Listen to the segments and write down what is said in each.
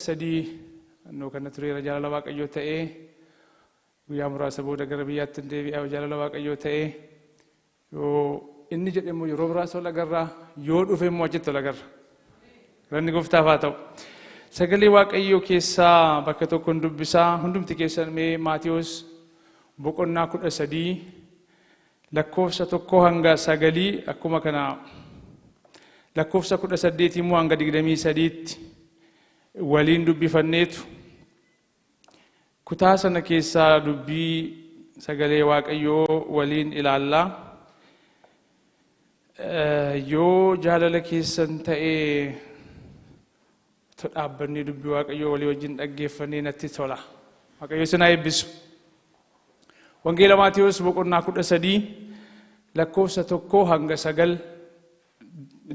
Sadii annoo kana tureera jaalala Waaqayyoo ta'ee guyyaa muraasa booda gara biyyaatti hin deebi'a jaalala Waaqayyoo ta'ee yoo inni jedhe immoo yeroo biraas ol agarraa yoo dhufe immoo achitti ol agarra. Galanni gooftaaf haa ta'u. Sagalee Waaqayyoo keessaa bakka tokkoon dubbisaa hundumti keessan mee Maatiyos boqonnaa 13 lakkoofsa 1 hanga 9 akkuma kana lakkoofsa 18 immoo hanga 23tti waliin dubbifanneetu kutaa sana keessaa dubbii sagalee Waaqayyoo waliin ilaallaa. Yoo jaalala keessan ta'ee dhaabbannee dubbii Waaqayyoo walii wajjin dhaggeeffannee natti tola. Waaqayyo isin haa eebbisu. Wangeela Maatiyos boqonnaa 13 lakkoofsa 1 hanga 9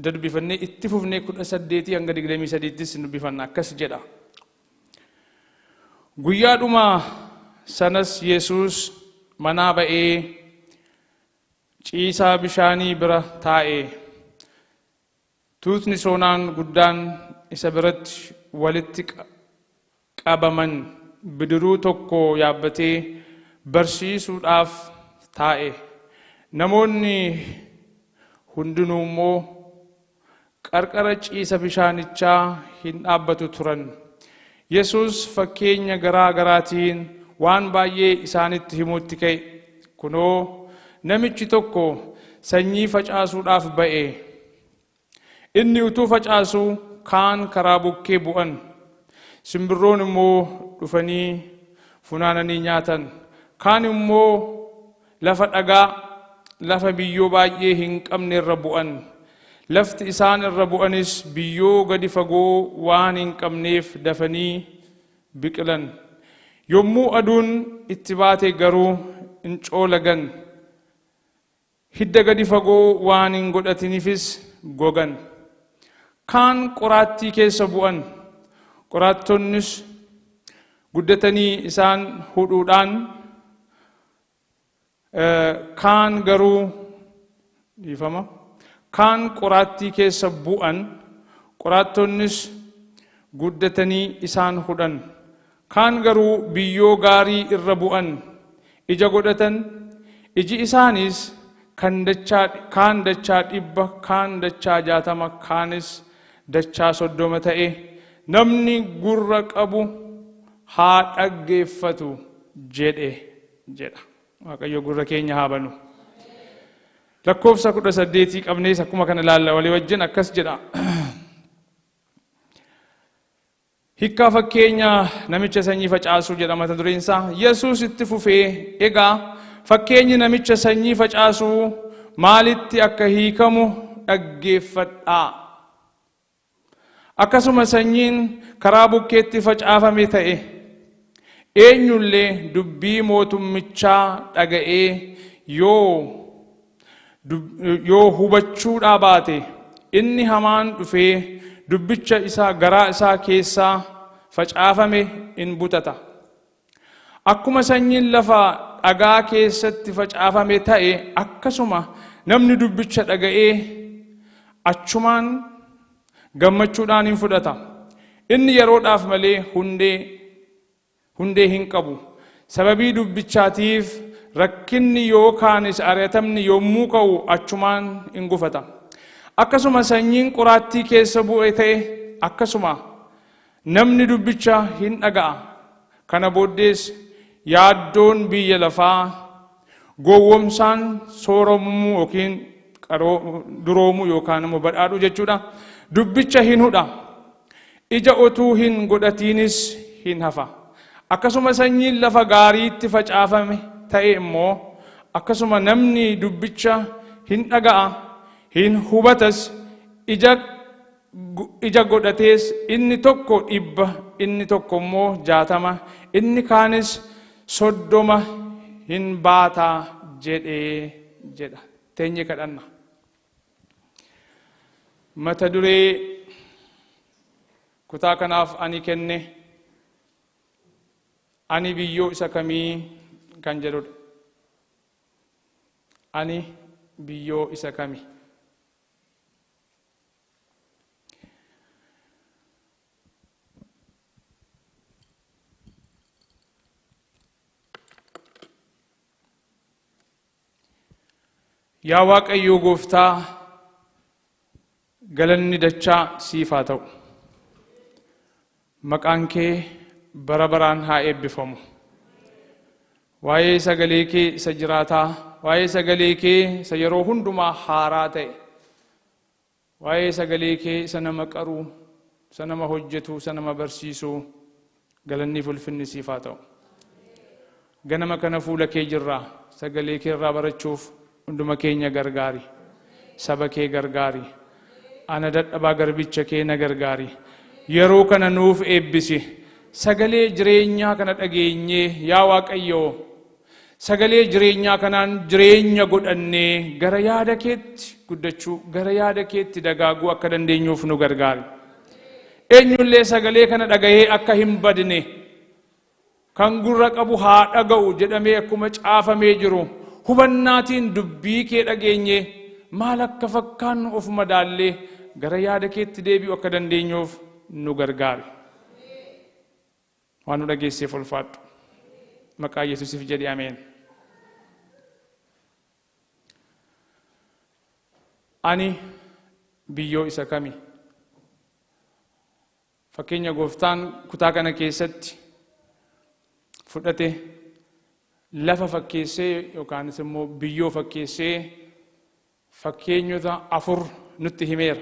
dubbifannee itti fufnee 18 hanga 23ttis dubbifanna akkas jedha. Guyyaadhuma sanas Yesuus manaa ba'ee ciisaa bishaanii bira taa'e. Tuutni soonaan guddaan isa biratti walitti qabaman bidiruu tokko yaabbatee barsiisuudhaaf taa'e. Namoonni hundinuu immoo qarqara ciisa bishaanichaa hin dhaabbatu turan. Yesuus fakkeenya garaa garaatiin waan baay'ee isaanitti himuutti ka'e. Kunoo, namichi tokko sanyii facaasuudhaaf ba'e. Inni utuu facaasuu kaan karaa bukkee bu'an. Simbirroon immoo dhufanii funaananii nyaatan. Kaan immoo lafa dhagaa, lafa biyyoo baay'ee hin qabne irra bu'an. Lafti isaan irra bu'anis biyyoo gadi fagoo waan hin qabneef dafanii biqilan. Yommuu aduun itti baate garuu in coolagan. Hidda gadi fagoo waan hin godhatiniifis gogan. Kaan qoraattii keessa bu'an. Qoraattonnis guddatanii isaan hudhuudhaan kaan garuu dhiifama. Kaan qoraattii keessa bu'an. Qoraattonnis guddatanii isaan hudhan. Kaan garuu biyyoo gaarii irra bu'an, ija godhatan, iji isaaniis kan dachaa, kaan dachaa 100, kaan dachaa 60, kaanis dachaa 30 ta'e. Namni gurra qabu haa dhaggeeffatu jedhe jedha. Waaqayyo gurra keenya haa banu. Lakkoofsa 18 qabnees akkuma kana ilaalla walii wajjin akkas jedha. Hiikkaa fakkeenya namicha sanyii facaasuu jedha mata dureen isaa. Yesuus itti fufee egaa fakkeenyi namicha sanyii facaasuu maalitti akka hiikamu dhaggeeffadhaa. Akkasuma sanyiin karaa bukkeetti facaafame ta'e eenyullee dubbii mootummichaa dhaga'ee yoo hubachuudhaa baate inni hamaan dhufee dubbicha isaa garaa isaa keessaa facaafame in butata. Akkuma sanyiin lafa dhagaa keessatti facaafame ta'e akkasuma namni dubbicha dhaga'ee achumaan gammachuudhaan hin fudhata. Inni yeroodhaaf malee hundee hin qabu. Sababii dubbichaatiif rakkinni yookaanis ari'atamni yommuu ka'u achumaan in gufata. Akkasuma sanyiin qoraattii keessa bu'e ta'e akkasuma namni dubbicha hin dhaga'a. Kana booddees yaaddoon biyya lafaa gowwomsaan sooromuu yookiin duroomuu yookaan immoo badhaadhuu jechuudha. Dubbicha hin hudha. Ija otuu hin godhatiinis hin hafa. Akkasuma sanyiin lafa gaariitti facaafame ta'e immoo akkasuma namni dubbicha hin dhaga'a, hin hubatas, ija godhatees inni tokko 100, inni tokko immoo 60, inni kaanis 30 hin baata jedhee jedha. Teenyee kadhanna. Mata duree kutaa kanaaf ani kenne ani biyyoo isa kamii kan jedhudha. Ani biyyoo isa kami? Yaa Waaqayyoo Gooftaa, galanni dachaa siif haa ta'u. Maqaan kee bara baraan haa eebbifamu. Waa'ee sagalee kee isa jiraataa, waa'ee sagalee kee isa yeroo hundumaa haaraa ta'e, waa'ee sagalee kee isa nama qaruu, isa nama hojjetu, isa nama barsiisu, galanni fi ulfinni siif haa ta'u. Ganama kana fuula kee jirraa, sagalee kee irraa barachuuf hunduma keenya gargaari. Saba kee gargaari. Ana dadhabaa garbicha kee na gargaari. Yeroo kana nuuf eebbisi. Sagalee jireenyaa kana dhageenyee, yaa Waaqayyoo, sagalee jireenyaa kanaan jireenya godhannee gara yaada keetti guddachuu, gara yaada keetti dagaaguu akka dandeenyuuf nu gargaari. Eenyullee sagalee kana dhagahee akka hin badne, kan gurra qabu haa dhaga'u jedhamee akkuma caafamee jiru, hubannaatiin dubbii kee dhageenye maal akka fakkaannu of madaallee gara yaada keetti deebi'u akka dandeenyuuf nu gargaari. Waan nu dhageesseef ulfaadhu. Maqaa Yesuusiif jedhi, ameen. Ani biyyoo isa kami? Fakkeenya Gooftaan kutaa kana keessatti fudhate lafa fakkeessee yookaanis immoo biyyoo fakkeessee fakkeenyota afur nutti himeera.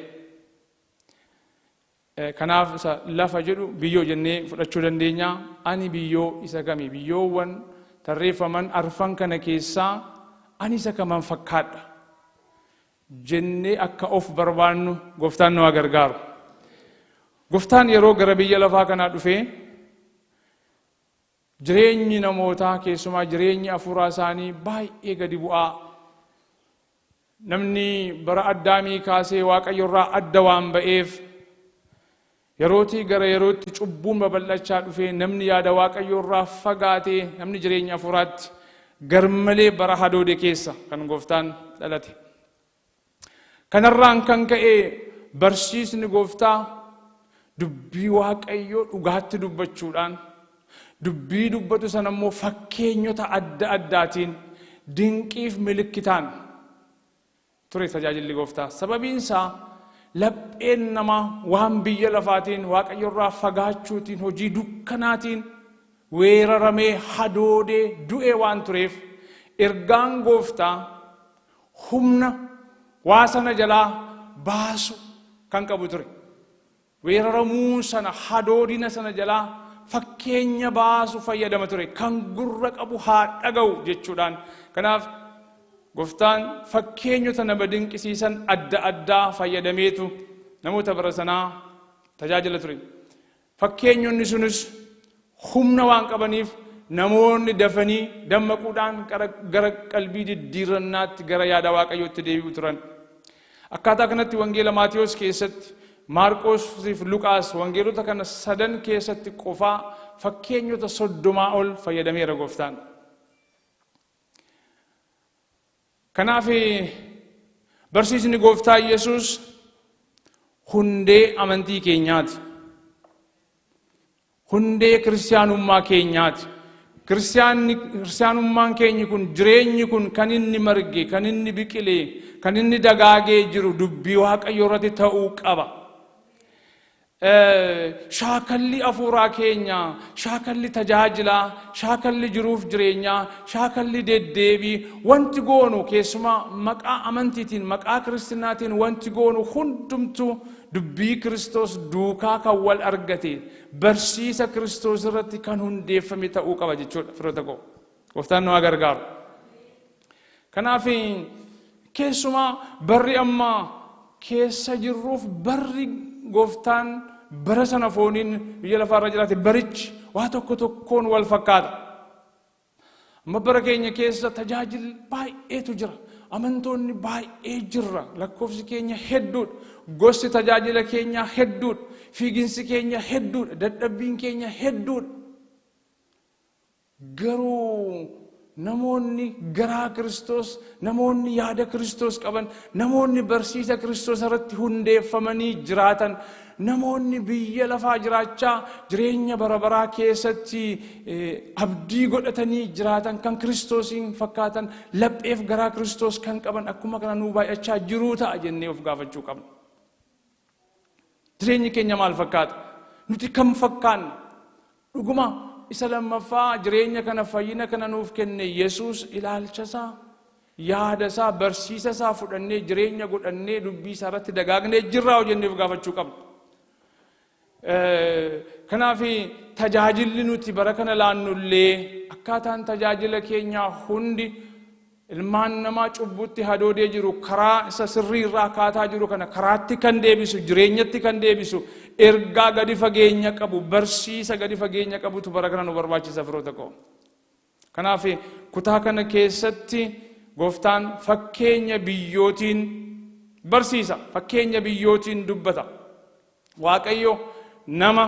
Kanaaf isa lafa jedhu biyyoo jennee fudhachuu dandeenya. Ani biyyoo isa kami? Biyyoowwan tarreeffaman arfan kana keessaa ani isa kaman fakkaadha jennee akka of barbaannu Gooftaan nu haa gargaaru. Gooftaan yeroo gara biyya lafaa kanaa dhufee, jireenyi namootaa, keessumaa jireenyi afuuraa isaanii baay'ee gadi bu'aa. Namni bara Addaamii kaasee Waaqayyo irraa adda waan ba'eef, yerootii gara yerootti cubbuun babal'achaa dhufee, namni yaada Waaqayyo irraa fagaatee, namni jireenya afuuraatti garmalee bara hadoode keessa kan Gooftaan dhalate. Kanarraan kan ka'e barsiisni Gooftaa dubbii Waaqayyoo dhugaatti dubbachuudhaan, dubbii dubbatu sana immoo fakkeenyota adda addaatiin, dinqiif milikkitaan ture tajaajilli Gooftaa. Sababiin isaa lapheen namaa waan biyya lafaatiin, Waaqayyo irraa fagaachuutiin, hojii dukkanaatiin weeraramee hadoodee du'e waan tureef, ergaan Gooftaa humna waa sana jalaa baasu kan qabu ture. Weeraramuu sana, hadoodina sana jalaa fakkeenya baasu fayyadama ture. Kan gurra qabu haa dhaga'u jechuudhaan. Kanaaf Gooftaan fakkeenyota nama dinqisiisan adda addaa fayyadameetu namoota bara sanaa tajaajila ture. Fakkeenyonni sunis humna waan qabaniif, namoonni dafanii dammaquudhaan gara qalbii diddiirrannaatti, gara yaada Waaqayyootti deebi'u turan. Akkaataa kanatti Wangeela Maatiyos keessatti, Maarqoos fi Luqaas, wangeelota kana sadan keessatti qofaa fakkeenyota 30 ol fayyadameera Gooftaan. Kanaaf barsiisni Gooftaa Yesuus hundee amantii keenyaati. Hundee kiristaanummaa keenyaati. Kiristaanummaan keenyi kun, jireenyi kun kan inni marge, kan inni biqile, kan inni dagaagee jiru dubbii Waaqayyoo irratti ta'uu qaba. Shaakalli afuuraa keenya, shaakalli tajaajilaa, shaakalli jiruuf jireenyaa, shaakalli deddeebii, wanti goonu, keessumaa maqaa amantiitiin, maqaa kiristinaatiin wanti goonu hundumtuu dubbii Kiristoos duukaa kan wal argate, barsiisa Kiristoos irratti kan hundeeffame ta'uu qaba jechuudha, firoota koo. Gooftaan nu haa gargaaru. Kanaaf keessumaa barri ammaa keessa jirruuf barri Gooftaan bara sana fooniin biyya lafaarra jiraate barichi waa tokko tokkoon wal fakkaata. Amma bara keenya keessa tajaajilli baay'eetu jira. Amantoonni baay'ee jirra. Lakkoofsi keenya hedduudha. Gosti tajaajila keenyaa hedduudha. Fiiginsi keenya hedduudha. Dadhabbiin keenya hedduudha. Garuu Namoonni garaa Kiristoos, namoonni yaada Kiristoos qaban, namoonni barsiisa Kiristoos irratti hundeeffamanii jiraatan, namoonni biyya lafaa jiraachaa jireenya bara baraa keessatti abdii godhatanii jiraatan, kan Kiristoosiin fakkaatan, lapheef garaa Kiristoos kan qaban akkuma kana nuu baay'achaa jiruu ta'a jennee of gaafachuu qabna. Jireenyi keenya maal fakkaata? Nuti kam fakkaanna? Dhuguma isa lammaffaa, jireenya kana, fayyina kana nuuf kenne Yesuus, ilaalcha isaa, yaada isaa, barsiisa isaa fudhannee, jireenya godhannee, dubbii isaa irratti dagaagnee jirraa jennee of gaafachuu qabna. Kanaaf tajaajilli nuti bara kana laannullee, akkaataan tajaajila keenyaa hundi, ilmaan namaa cubbutti hadoodee jiru, karaa isa sirrii irraa akkaataa jiru kana karaatti kan deebisu, jireenyatti kan deebisu, ergaa gadi fageenya qabu, barsiisa gadi fageenya qabutu bara kana nu barbaachisa, firoota koo. Kanaaf kutaa kana keessatti Gooftaan fakkeenya biyyootiin barsiisa, fakkeenya biyyootiin dubbata. Waaqayyo nama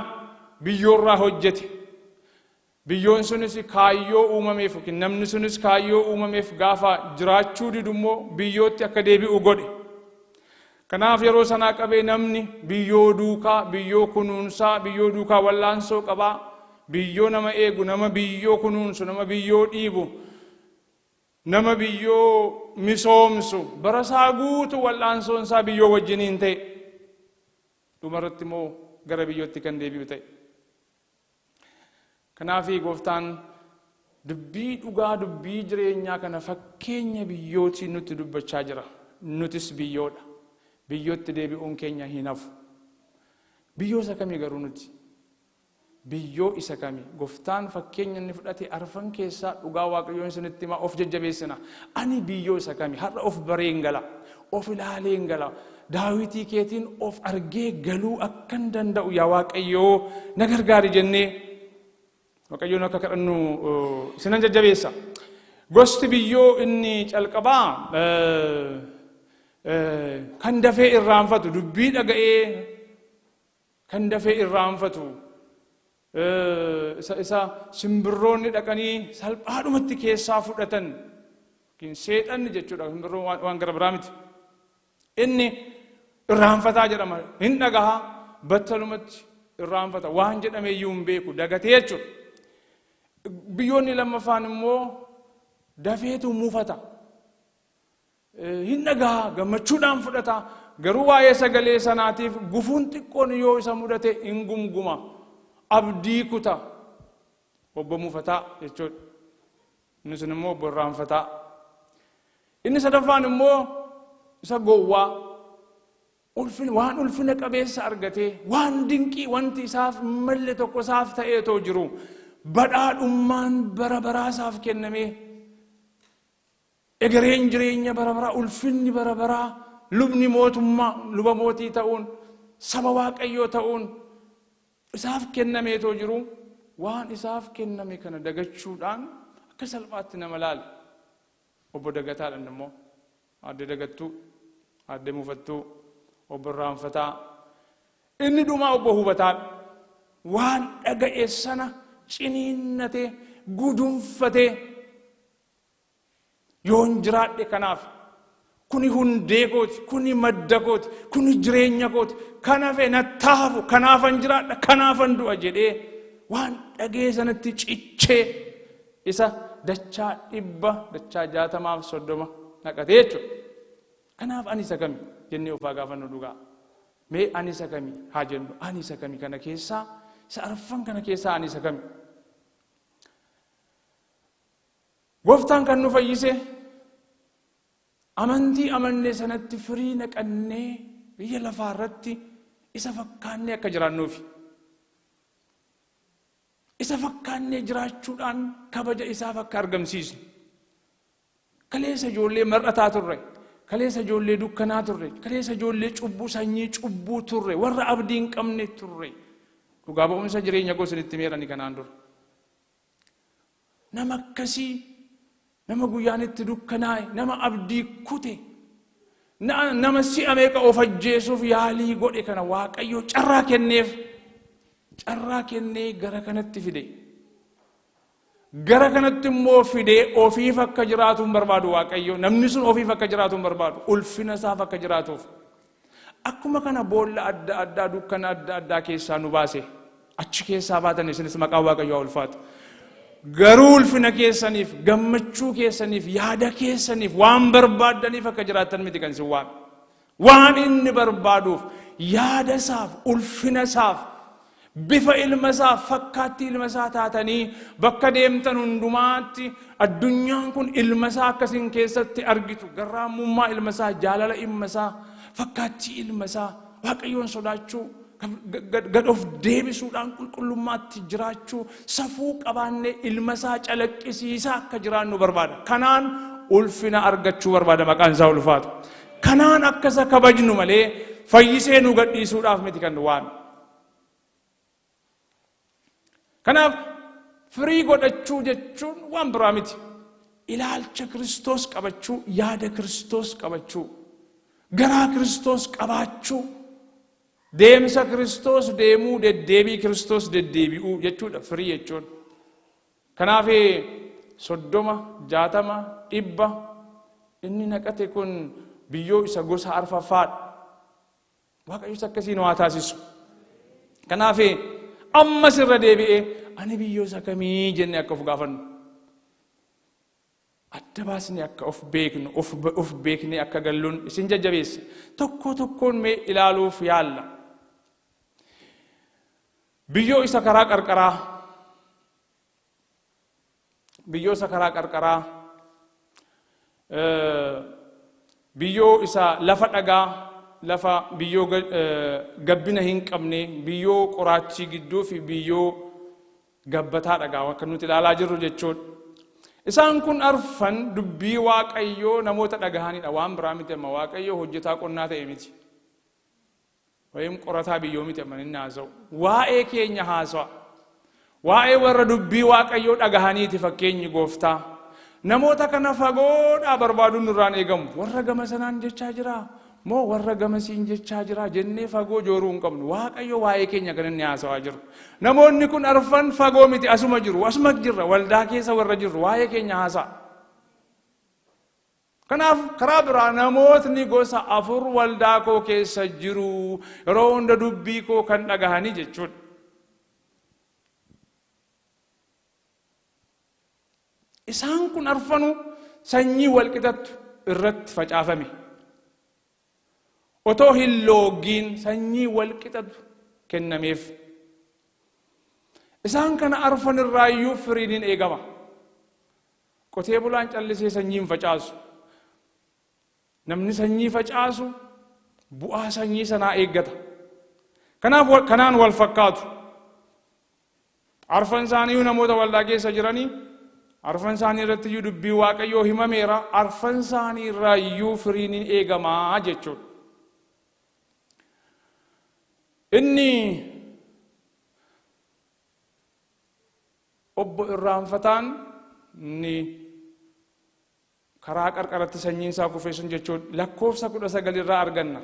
biyyoorraa hojjete. Biyyoon sunis kaayyoo uumameef yookiin namni sunis kaayyoo uumameef gaafa jiraachuu didu immoo biyyootti akka deebi'u godhe. Kanaaf yeroo sanaa qabee namni biyyoo duukaa, biyyoo kunuunsaa, biyyoo duukaa wallaansoo qabaa, biyyoo nama eegu, nama biyyoo kunuunsu, nama biyyoo dhiibu, nama biyyoo misoomsu, bara isaa guutuu wal'aansoon isaa biyyoo wajjiniin ta'e. Dhumarratti immoo gara biyyootti kan deebi'u ta'e. Kanaaf Gooftaan dubbii dhugaa, dubbii jireenyaa kana fakkeenya biyyootiin nutti dubbachaa jira. Nutis biyyoodha. Biyyootti deebi'uun keenya hin hafu. Biyyoo isa kamii garuu nuti? Biyyoo isa kamii? Gooftaan fakkeenya inni fudhate arfan keessaa, dhugaa Waaqayyoon isinitti himaa, of jajjabeessina. Ani biyyoo isa kamii? Har'a of bareen gala. Of ilaaleen gala. Daawitii keetiin of argee galuu akkan danda'u, yaa Waaqayyoo, na gargaari jennee Waaqayyoon akka kadhannu isinan jajjabeessa. Gosti biyyoo inni calqabaa kan dafee irraanfatu, dubbii dhaga'ee kan dafee irraanfatu, isa simbirroonni dhaqanii salphaadhumatti keessaa fudhatan, seexanni jechuudha, simbirroon waan gara biraa miti. Inni irraanfataa jedhama. Hin dhagaha, battalumatti irraanfata, waan jedhame iyyuu hin beeku, dagatee jechuudha. Biyyoonni lammaffaan immoo dafeetu mufata. Hin dhagaha, gammachuudhaan fudhata, garuu waa'ee sagalee sanaatiif gufuun xiqqoon yoo isa mudate hin gumguma, abdii kuta. Obbo Mufataa jechuudha. Inni sun immoo obbo Irraanfataa. Inni sadaffaan immoo isa gowwaa, ulfina, waan ulfina qabeessa argatee, waan dinqii, wanti isaaf malle tokko isaaf ta'eetoo jiru, badhaadhummaan bara baraa isaaf kennamee, egereen jireenya bara baraa, ulfinni bara baraa, lubni mootummaa, luba mootii ta'uun, saba Waaqayyoo ta'uun isaaf kennameetoo jiru, waan isaaf kenname kana dagachuudhaan akka salphaatti nama laala. Obbo Dagataadhaan immoo aadde Dagattuu, aadde Mufattuu, obbo Irraanfataa. Inni dhumaa obbo Hubataadha. Waan dhaga'e sana ciniinnatee, gudunfatee, yoon jiraadhe kanaaf, kuni hundee kooti, kuni madda kooti, kuni jireenya kooti, kana fe nattaafu, kanaafan jiraadha, kanaafan du'a jedhee waan dhaga'e sanatti cichee, isa dachaa 100, dachaa 60f 30 naqatee jechuudha. Kanaaf ani isa kami jennee ofaa gaafannu dhugaa. Mee ani isa kami haa jennu. Ani isa kami kana keessaa, isa arfan kana keessaa ani isa kami? Gooftaan kan nu fayyise amantii amanne sanatti firii naqannee biyya lafaa irratti isa fakkaannee akka jiraannuufi. Isa fakkaannee jiraachuudhaan kabaja isaaf akka argamsiisnu. Kaleessa ijoollee mar'ataa turre. Kaleessa ijoollee dukkanaa turre. Kaleessa ijoollee cubbuu, sanyii cubbuu turre. Warra abdii hin qabne turre. Dhugaa ba'umsa jireenya koo isinitti meerani kanaan dura. Nama akkasii, nama guyyaan itti dukkanaa'e, nama abdii kute, nama si'a meeqa of ajjeesuuf yaalii godhe kana Waaqayyo carraa kenneef. Carraa kennee gara kanatti fide. Gara kanatti immoo fidee ofiif akka jiraatu hin barbaadu Waaqayyo. Namni sun ofiif akka jiraatu hin barbaadu. Ulfina isaaf akka jiraatuuf. Akkuma kana boolla adda addaa, dukkana adda addaa keessaa nu baase. Achi keessaa baatan isinis, maqaan Waaqayyoo haa ulfaatu. Garuu ulfina keessaniif, gammachuu keessaniif, yaada keessaniif, waan barbaaddaniif akka jiraattan miti kan isin waame. Waan inni barbaaduuf, yaada isaaf, ulfina isaaf, bifa ilma isaa, fakkaattii ilma isaa taatanii bakka deemtan hundumaatti addunyaan kun ilma isaa akkasiin keessatti argitu, garraamummaa ilma isaa, jaalala ilma isaa, fakkaattii ilma isaa, Waaqayyoon sodaachuu, gad of deebisuudhaan qulqullummaatti jiraachuu, safuu qabaannee ilma isaa calaqqisiisaa akka jiraannu barbaada. Kanaan ulfina argachuu barbaada, maqaan isaa ulfaatu. Kanaan akka isa kabajnu malee fayyisee nu gadhiisuudhaaf miti kan nu waame. Kanaaf firii godhachuu jechuun waan biraa miti. Ilaalcha Kiristoos qabachuu, yaada Kiristoos qabachuu, garaa Kiristoos qabaachuu, deemsa Kiristoos deemuu, deddeebii Kiristoos deddeebi'uu jechuudha firii jechuun. Kanaaf 30, 60, 100 inni naqate kun biyyoo isa gosa arfaffaadha. Waaqayyos akkasii nu haa taasisu. Kanaaf ammas irra deebi'ee ani biyyoo isa kamii jennee akka of gaafannu. Adda baasnee akka of beeknu, of beeknee akka galluun isin jajjabeessa. Tokko tokkoon mee ilaaluuf yaalla. Biyyoo isa karaa qarqaraa. Biyyoo isa karaa qarqaraa. Biyyoo isa lafa dhagaa, lafa biyyoo gabbina hin qabne, biyyoo qoraattii gidduu fi biyyoo gabbataa dhagaa akka nuti ilaalaa jirru jechuudha. Isaan kun arfan dubbii Waaqayyoo namoota dhagahanidha. Waan biraa miti, amma Waaqayyoo hojjetaa qonnaa ta'e miti. Wayim qorataa biyyoo miti amma inni haasa'u. Waa'ee keenya haasa'a. Waa'ee warra dubbii Waaqayyoo dhagahaniiti fakkeenyi gooftaa. Namoota kana fagoodhaa barbaaduun nurraan eegamu. Warra gama sanaan jechaa jiraa? Moo warra gamasiin jechaa jiraa jennee fagoo jooruu hin qabnu. Waaqayyo waa'ee keenya kan inni haasawaa jiru. Namoonni kun arfan fagoo miti, asuma jiru. Asuma jirra, waldaa keessa warra jirru waa'ee keenya haasa'a. Kanaaf karaa biraa namootni gosa afur waldaa koo keessa jiru, yeroo hunda dubbii koo kan dhagahanii jechuudha. Isaan kun arfanuu sanyii walqixattu irratti facaafame. Otoo hin loogiin sanyii walqixatu kennameef. Isaan kana arfan irraayyuu firiin hin eegama. Qotee bulaan callisee sanyii hin facaasu. Namni sanyii facaasu bu'aa sanyii sanaa eeggata. Kanaaf kanaan wal fakkaatu. Arfan isaaniiyyuu namoota waldaa keessa jiranii, arfan isaanii irratti iyyuu dubbii Waaqayyoo himameera, arfan isaanii irraa iyyuu firiin hin eegamaa jechuudha. Inni obbo irraanfataan inni karaa qarqaratti sanyiin isaa kufee sun jechuun lakkoofsa 19 irraa arganna.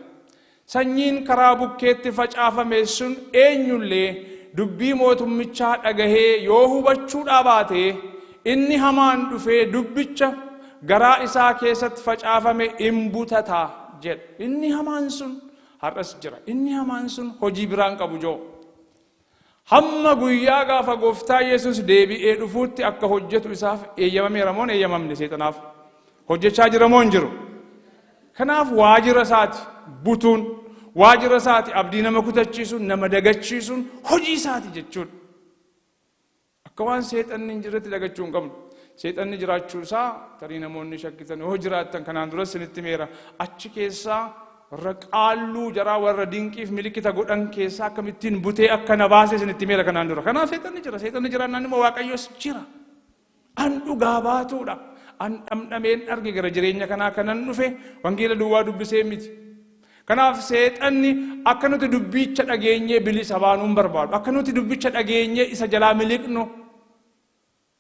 Sanyiin karaa bukkeetti facaafame sun eenyullee dubbii mootummichaa dhagahee yoo hubachuudhaa baate, inni hamaan dhufee dubbicha garaa isaa keessatti facaafame in butata jedha. Inni hamaan sun har'as jira. Inni hamaan sun hojii biraan qabu joo. Hamma guyyaa gaafa gooftaa Yesus deebi'ee dhufuutti akka hojjetu isaaf eeyyamameera moo hin eeyyamamne seexanaaf? Hojjechaa jira moo hin jiru? Kanaaf waajjira isaati butuun, waajjira isaati abdii nama kutachiisuun, nama dagachiisuun hojii isaati jechuudha. Akka waan seexanni hin jirretti dagachuu hin qabnu. Seexanni jiraachuu isaa tarii namoonni shakkitan yoo jiraattan, kanaan duras isinitti himeera. Achi keessaa warra qaalluu jaraa, warra dinqiif milikita godhan keessaa akkamittiin butee akka na baase isinitti himeera kanaan dura. Kanaaf seexanni jira. Seexanni jiraannaan immoo Waaqayyos jira. An dhugaa baatuudha. An dhamdhameen arge, gara jireenya kanaa kanan dhufe wangeela duwwaa dubbisee miti. Kanaaf seexanni akka nuti dubbicha dhageenyee bilisa baanuu hin barbaadu. Akka nuti dubbicha dhageenyee isa jalaa miliqnu,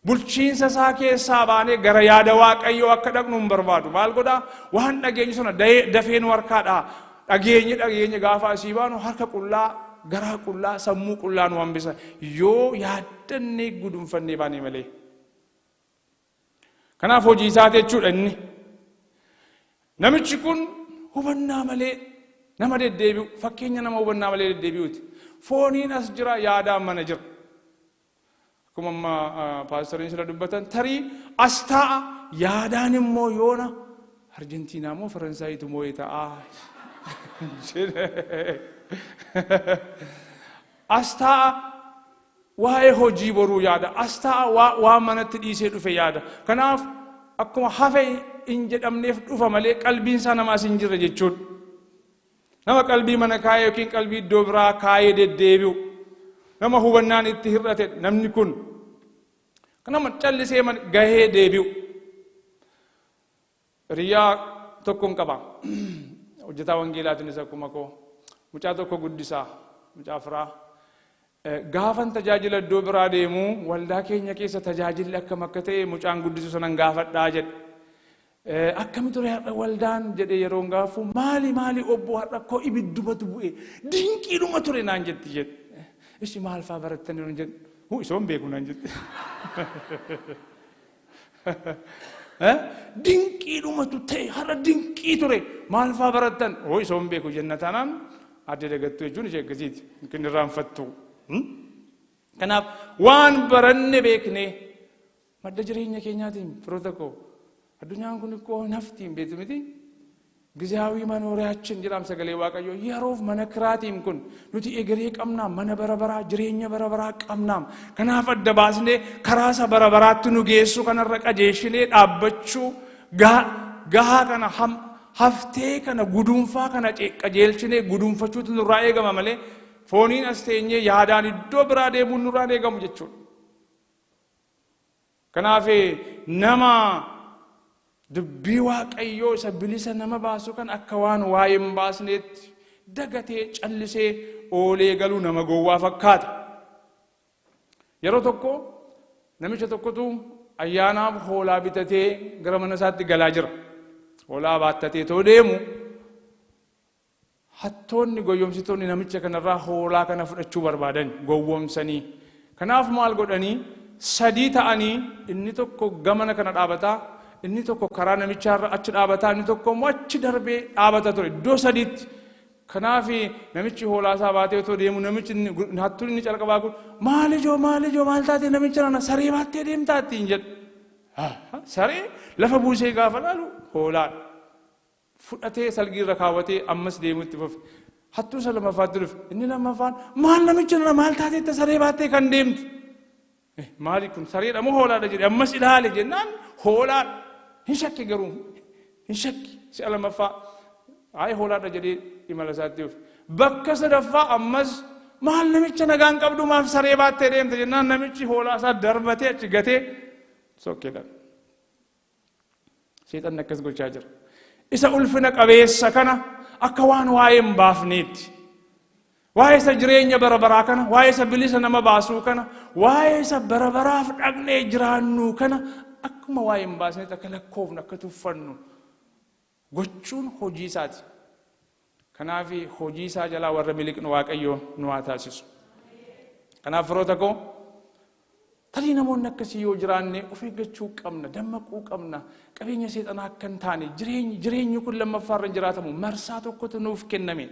bulchiinsa isaa keessaa baanee gara yaada Waaqayyoo akka dhaqnu hin barbaadu. Maal godhaa? Waan dhageenyu sana dafee nu harkaadhaa. Dhageenye dhageenye gaafa asii baanu harka qullaa, garaa qullaa, sammuu qullaa nu hambisa. Yoo yaaddannee gudunfannee baanee malee. Kanaaf hojii isaati jechuudha inni. Namichi kun hubannaa malee nama deddeebi'u, fakkeenya nama hubannaa malee deddeebi'uuti. Fooniin as jira, yaadaan mana jira. Akkuma amma paastoriin sila dubbatan, tarii as taa'a, yaadaan immoo yoona Arjentiinaa moo Faransaayitu moo'e ta'a. As taa'a, waa'ee hojii boruu yaada. As taa'a, waan manatti dhiisee dhufe yaada. Kanaaf akkuma hafe hin jedhamneef dhufa malee qalbiin isaa nama as hin jirre jechuudha. Nama qalbii mana kaayee yookiin qalbii iddoo biraa kaayee deddeebi'u. Nama hubannaan itti hir'ate namni kun. Nama callisee gahee deebi'u. Hiriyaa tokkon qaba. Hojjetaa wangeelaatiinis akkuma koo. Mucaa tokko guddisaa. Mucaa firaa. Gaafan tajaajila iddoo biraa deemu, waldaa keenya keessa tajaajilli akkam akka ta'e mucaan guddisu sanan gaafadhaa jedhe. Akkami ture har'a waldaan jedhee yeroon gaafu, "Maali maali obbo, har'a koo ibiddumatu bu'e, dinqiidhuma ture" naan jetti jedhe. "Ishi maal faa barattanii?" nuun jedhe. "Huu, isoon beeku" naan jette. Dinqiidhumatu ta'e har'a, dinqii ture. Maal faa barattan? "Hoo, isoon beeku" jenna taanaan, adda dagattuu jechuun ishee akkasiiti. Yookiin irraanfattu. Kanaaf waan baranne beeknee madda jireenya keenyaatiin, firoota koo, addunyaan kun ikkoo naftiin beektu miti. ጊዜያዊ መኖሪያችን jedhaam sagalee Waaqayyoo. Yeroof mana kiraatiin kun, nuti egeree qabnaam, mana bara baraa, jireenya bara baraa qabnaam. Kanaaf adda baasnee karaa isa bara baraatti nu geessu kanarra qajeeshinee dhaabbachuu, gahaa kana, haftee kana, guduunfaa kana qajeelchinee guduunfachuutu nurraa eegama malee fooniin as teenyee yaadaan iddoo biraa deemuun nurraa eegamu jechuudha. Kanaaf nama dubbii Waaqayyoo isa bilisa nama baasu kan akka waan waa'ee hin baasneetti dagatee callisee oolee galuu nama gowwaa fakkaata. Yeroo tokko namicha tokkotu ayyaanaaf hoolaa bitatee gara mana isaatti galaa jira. Hoolaa baattatee too deemu, hattoonni, gowwoomsitoonni namicha kanarraa hoolaa kana fudhachuu barbaadan gowwoomsanii. Kanaaf maal godhanii? Sadii ta'anii, inni tokko gamana kana dhaabataa, inni tokko karaa namichaarra achi dhaabataa, inni tokko immoo achi darbee dhaabata ture iddoo sadiitti. Kanaaf namichi hoolaa isaa baatee otoo deemu, namichi hattuun inni calqabaa kun, "Maal ijoo, maal ijoo, maal taatee namicha nana saree baattee deemtaa?" ittiin jedhu. Saree lafa buusee gaafa laalu hoolaadha. Fudhatee salgiirra kaawwatee ammas deemuutti fufe. Hattuu isa lammaffaatti dhufe. Inni lammaffaan, "Maal namicha nana, maal taateetta saree baattee kan deemtu?" "Maali kun, sareedha moo hoolaadha?" jedhe. Ammas ilaale jennaan hoolaadha. Hin shakke, garuu hin shakki. Si'a lammaffaa "Ayi, hoolaadha" jedhee imala isaatti dhufe. Bakka sadaffaa ammas, "Maal namicha, nagaan qabdu, maaf saree baattee deemte?" jennaan, namichi hoolaa isaa darbatee achi gatee sokkeedhaan. Seexanni akkas gochaa jira. Isa ulfina qabeessa kana akka waan waa'ee hin baafneetti. Waa'ee isa jireenya bara baraa kana, waa'ee isa bilisa nama baasuu kana, waa'ee isa bara baraaf dhaqnee jiraannu kana akkuma waa'ee hin baasneetti akka lakkoofnu, akka tuffannu gochuun hojii isaati. Kanaaf hojii isaa jalaa warra miliqnu Waaqayyo nu haa taasisu. Kanaaf firoota koo, tarii namoonni akkasii yoo jiraanne of eeggachuu qabna, dammaquu qabna. Qabeenya seexanaa akka hin taane, jireenyi kun lammaffaarra hin jiraatamu. Marsaa tokkotu nuuf kenname.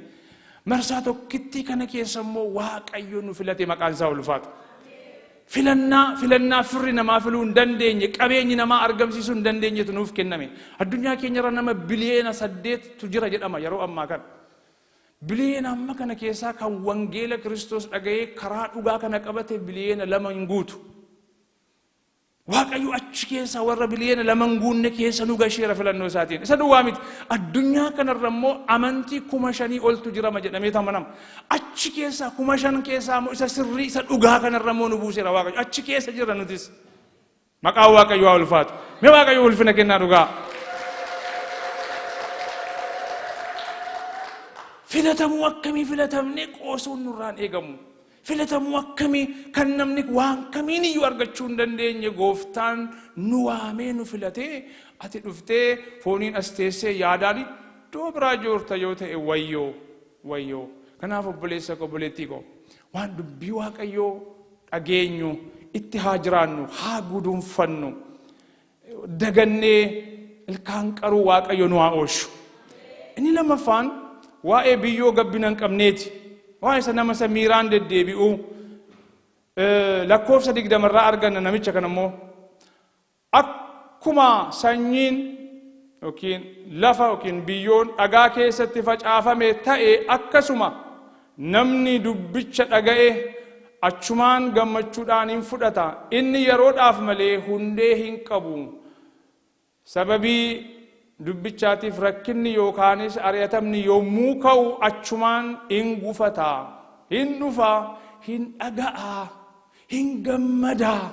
Marsaa tokkittii kana keessa immoo Waaqayyo nu filate, maqaan isaa ulfaatu. Filannaa firri namaa filuu hin dandeenye, qabeenyi namaa argamsiisuu hin dandeenyetu nuuf kenname. Addunyaa keenyarra nama 8 biliyeena jira jedhama yeroo ammaa kana. Biliyeena amma kana keessaa kan wangeela Kiristoos dhaga'ee karaa dhugaa kana qabate 2 biliyeena hin guutu. Waaqayyo achi keessa warra 2 biliyeena hin guunne keessa nu gasheera filannoo isaatiin. Isa duwwaa miti. Addunyaa kanarra immoo amantii 5,000 oltu jirama jedhamee amanama. Achi keessa 5,000 keessaa immoo isa sirrii, isa dhugaa kanarra immoo nu buuseera Waaqayyo. Achi keessa jirra nutis. Maqaan Waaqayyo haa ulfaatu. Mee Waaqayyo ulfina kennaa dhugaa. Filatamuu akkamii filatamnee qoosuun nurraan eegamu. Filatamuu akkamii kan namni waan kamiin iyyuu argachuu hin dandeenye gooftaan nu waamee nu filatee, ati dhuftee fooniin as teessee yaadaan iddoo biraa joorta yoo ta'e, wayyoo, wayyoo. Kanaaf obboleessa koo, obboleettii koo, waan dubbii Waaqayyoo dhageenyu itti haa jiraannu, haa guduunfannu. dagannee ilkaan qaruu Waaqayyo nu haa oolchu. Inni lammaffaan waa'ee biyyoo gabbina hin qabneeti. Waa'ee isa nama isa miiraan deddeebi'uu lakkoofsa 20rraa arganna namicha kana immoo. Akkuma sanyiin yookiin lafa yookiin biyyoon dhagaa keessatti facaafame ta'e, akkasuma namni dubbicha dhaga'e achumaan gammachuudhaan hin fudhata. Inni yeroodhaaf malee hundee hin qabu. Sababii dubbichaatiif rakkinni yookaanis ari'atamni yommuu ka'u achumaan in gufata. Hin dhufa, hin dhaga'a, hin gammadaa.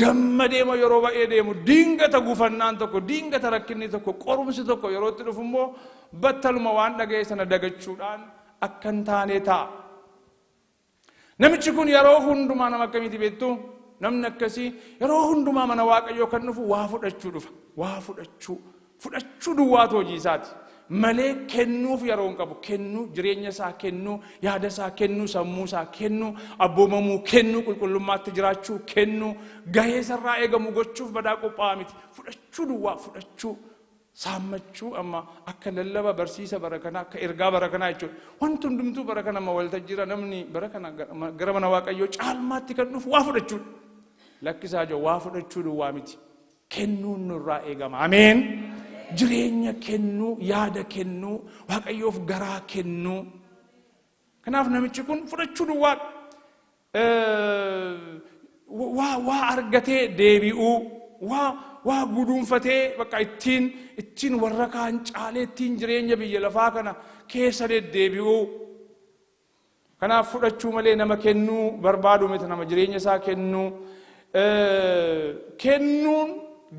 Gammadeema yeroo baay'ee deemu, diingata gufannaan tokko, diingata rakkinni tokko, qorumsi tokko yeroo itti dhufu immoo battaluma waan dhaga'e sana dagachuudhaan akka hin taane ta'a. Namichi kun yeroo hundumaa nama akkamiiti beektu? Namni akkasii yeroo hundumaa mana Waaqayyoo kan dhufu waa fudhachuu dhufa. Waa fudhachuu. Fudhachuu duwwaatu hojii isaati. Malee kennuuf yeroo hin qabu. Kennuu, jireenya isaa kennuu, yaada isaa kennuu, sammuu isaa kennuu, abboomamuu kennuu, qulqullummaatti jiraachuu kennuu, gahee isarraa eegamu gochuuf badaa qophaa'aa miti. Fudhachuu duwwaa, fudhachuu. Saammachuu amma akka lallaba barsiisa bara kanaa, akka ergaa bara kanaa jechuudha. Wanti hundumtuu bara kana amma waltajjiira, namni bara kana gara mana Waaqayyoo caalmaatti kan dhufu waa fudhachuudha. Lakkisaa jiru, waa fudhachuu duwwaa miti. Kennuun nurraa eegama. Ameen. Jireenya kennuu, yaada kennuu, Waaqayyoof garaa kennuu. Kanaaf namichi kun fudhachuu duwwaa, waa argatee deebi'uu, waa guduunfatee bakka ittiin warra kaan caalee ittiin jireenya biyya lafaa kana keessa deddeebi'uu. Kanaaf fudhachuu malee nama kennuu barbaadu miti, nama jireenya isaa kennuu. Kennuun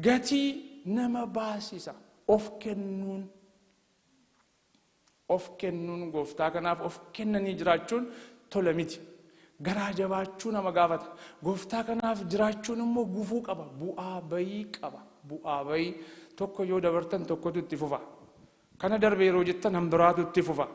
gatii nama baasisa. Of kennuun. Of kennuun, gooftaa kanaaf of kennanii jiraachuun tola miti. Garaa jabaachuu nama gaafata. Gooftaa kanaaf jiraachuun immoo gufuu qaba. Bu'aa bayii qaba. Bu'aa bayii tokko yoo dabartan tokkotu itti fufa. Kana darbe yeroo jettan hambiraatu itti fufa.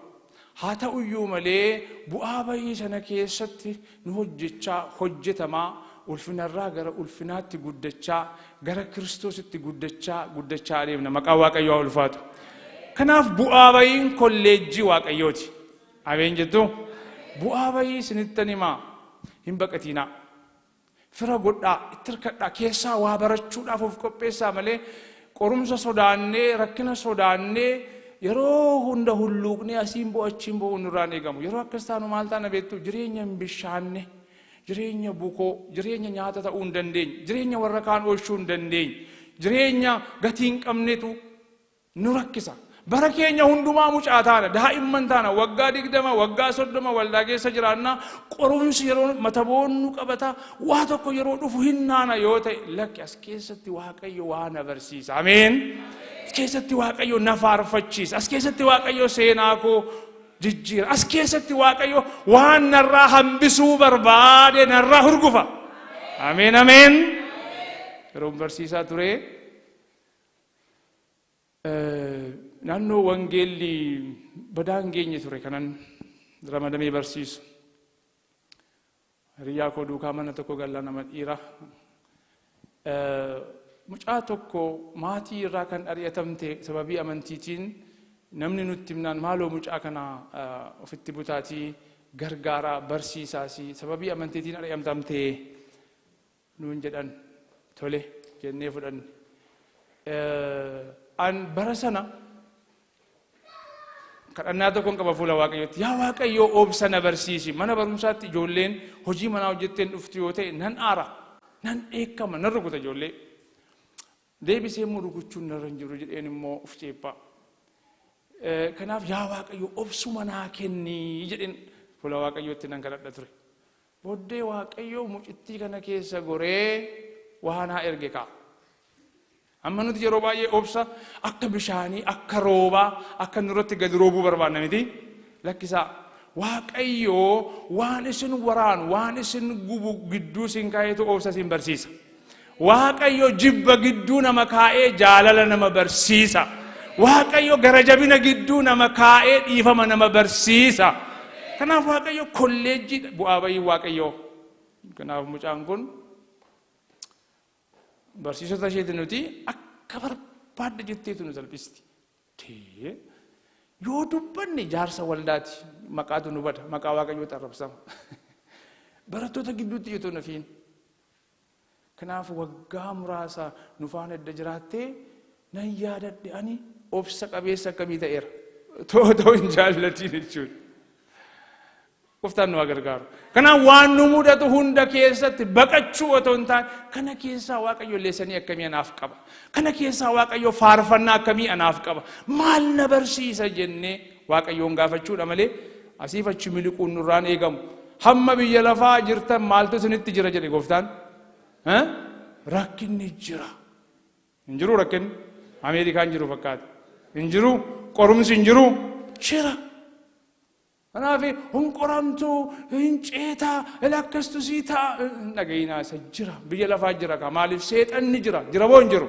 Haa ta'uyyuu malee bu'aa bayii sana keessatti nu hojjechaa, hojjetamaa, ulfinarraa gara ulfinaatti guddachaa, gara Kiristoositti guddachaa guddachaa adeemna. Maqaan Waaqayyoo haa ulfaatu. Kanaaf bu'aa bayiin kolleejjii Waaqayyooti. Ameen jettu? Bu'aa bayii isinittan himaa, hin baqatiinaa. Fira godhaa, itti hirkadhaa, keessaa waa barachuudhaaf of qopheessaa malee qorumsa sodaannee, rakkina sodaannee, yeroo hunda hulluuqnee asiin bo'u achiin bo'u nurraan eegamu. Yeroo akkas taanu maal taana beektu? Jireenya hin bishaanne, jireenya bukoo, jireenya nyaata ta'uu hin dandeenye, jireenya warra kaan oolchuu hin dandeenye, jireenya gatii hin qabnetu nu rakkisa. Bara keenya hundumaa mucaa taana, daa'imman taana, waggaa 20, waggaa 30 waldaa keessa jiraannaa, qorumsi yeroo mata boonnu qabata, waa tokko yeroo dhufu hin naana yoo ta'e, lakki, as keessatti Waaqayyo waa na barsiisa. Ameen. As keessatti Waaqayyo na faarfachiisa. As keessatti Waaqayyo seenaa koo jijjiira. As keessatti Waaqayyo waan narraa hambisuu barbaade narraa hurgufa. Ameen, ameen. Yeroo barsiisaa ture, naannoo wangeelli badaa hin geenye ture kanan ramadamee barsiisu. Hiriyaa koo duukaa mana tokko gallaa, nama dhiira. Mucaa tokko maatii irraa kan ari'atamte sababii amantiitiin namni nutti himnaan, maaloo mucaa kana ofitti butaatii gargaaraa, barsiisaasi, sababii amantiitiin ari'atamte nuun jedhan. Tole jennee fudhanne. An bara sana kadhannaa tokkoon qaba fuula Waaqayyootti. Yaa Waaqayyoo, obsa na barsiisi. Mana barumsaatti ijoolleen hojii manaa hojjetteen dhuftu yoo ta'e nan aara. Nan dheekkama, nan rukuta ijoollee. Deebisee immoo rukuchuun narra hin jiru jedheen immoo of ceephaa. Kanaaf yaa Waaqayyo, obsuma naa kennii jedheen fuula Waaqayyootti nan kadhadha ture. Booddee Waaqayyo mucittii kana keessa goree waa naa erge ka'a. Amma nuti yeroo baay'ee obsa akka bishaanii, akka roobaa, akka nurratti gadi roobuu barbaanna miti. Lakkisaa. Waaqayyo waan isin waraanu, waan isin gubu gidduu isin kaa'eetu obsa isin barsiisa. Waaqayyo jibba gidduu nama kaa'ee jaalala nama barsiisa. Waaqayyo gara jabina gidduu nama kaa'ee dhiifama nama barsiisa. Kanaaf Waaqayyo kolleejjii bu'aa bayii Waaqayyoo. Kanaaf mucaan kun Barsiisota isheeti nuti akka barbaadde jetteetu nu salphisti. Tee yoo dubbanne jaarsa waldaati maqaatu nu bada, maqaa Waaqayyootu arrabsama. Barattoota gidduutti itoo nafiin. Kanaaf waggaa muraasa nu faana edda jiraattee nan yaadadhe ani obsa qabeessa akkamii ta'eera. To'atoo hin jaallatiin jechuudha. Gooftaan nu haa gargaaru. Kanaaf waan nu mudatu hunda keessatti baqachuu otoo hin taane, kana keessaa Waaqayyo lessonii akkamii anaaf qaba? Kana keessaa Waaqayyo faarfannaa akkamii anaaf qaba? Maal na barsiisa jennee Waaqayyoon gaafachuudha malee asiif achi miliquun nurraan eegamu. Hamma biyya lafaa jirtan maaltu isinitti jira jedhe Gooftaan? Rakkinni jira. Hin jiru rakkinni? Ameerikaan jiru fakkaata. Hin jiru? Qorumsi hin jiru? Jira. Kanaaf hin qoramtu, hin ceetaa, akkastu sii ta'a. Hin dhaga'inaa, isa jira. Biyya lafaa jira kaa. Maaliif? Seexanni jira. Jira moo hin jiru?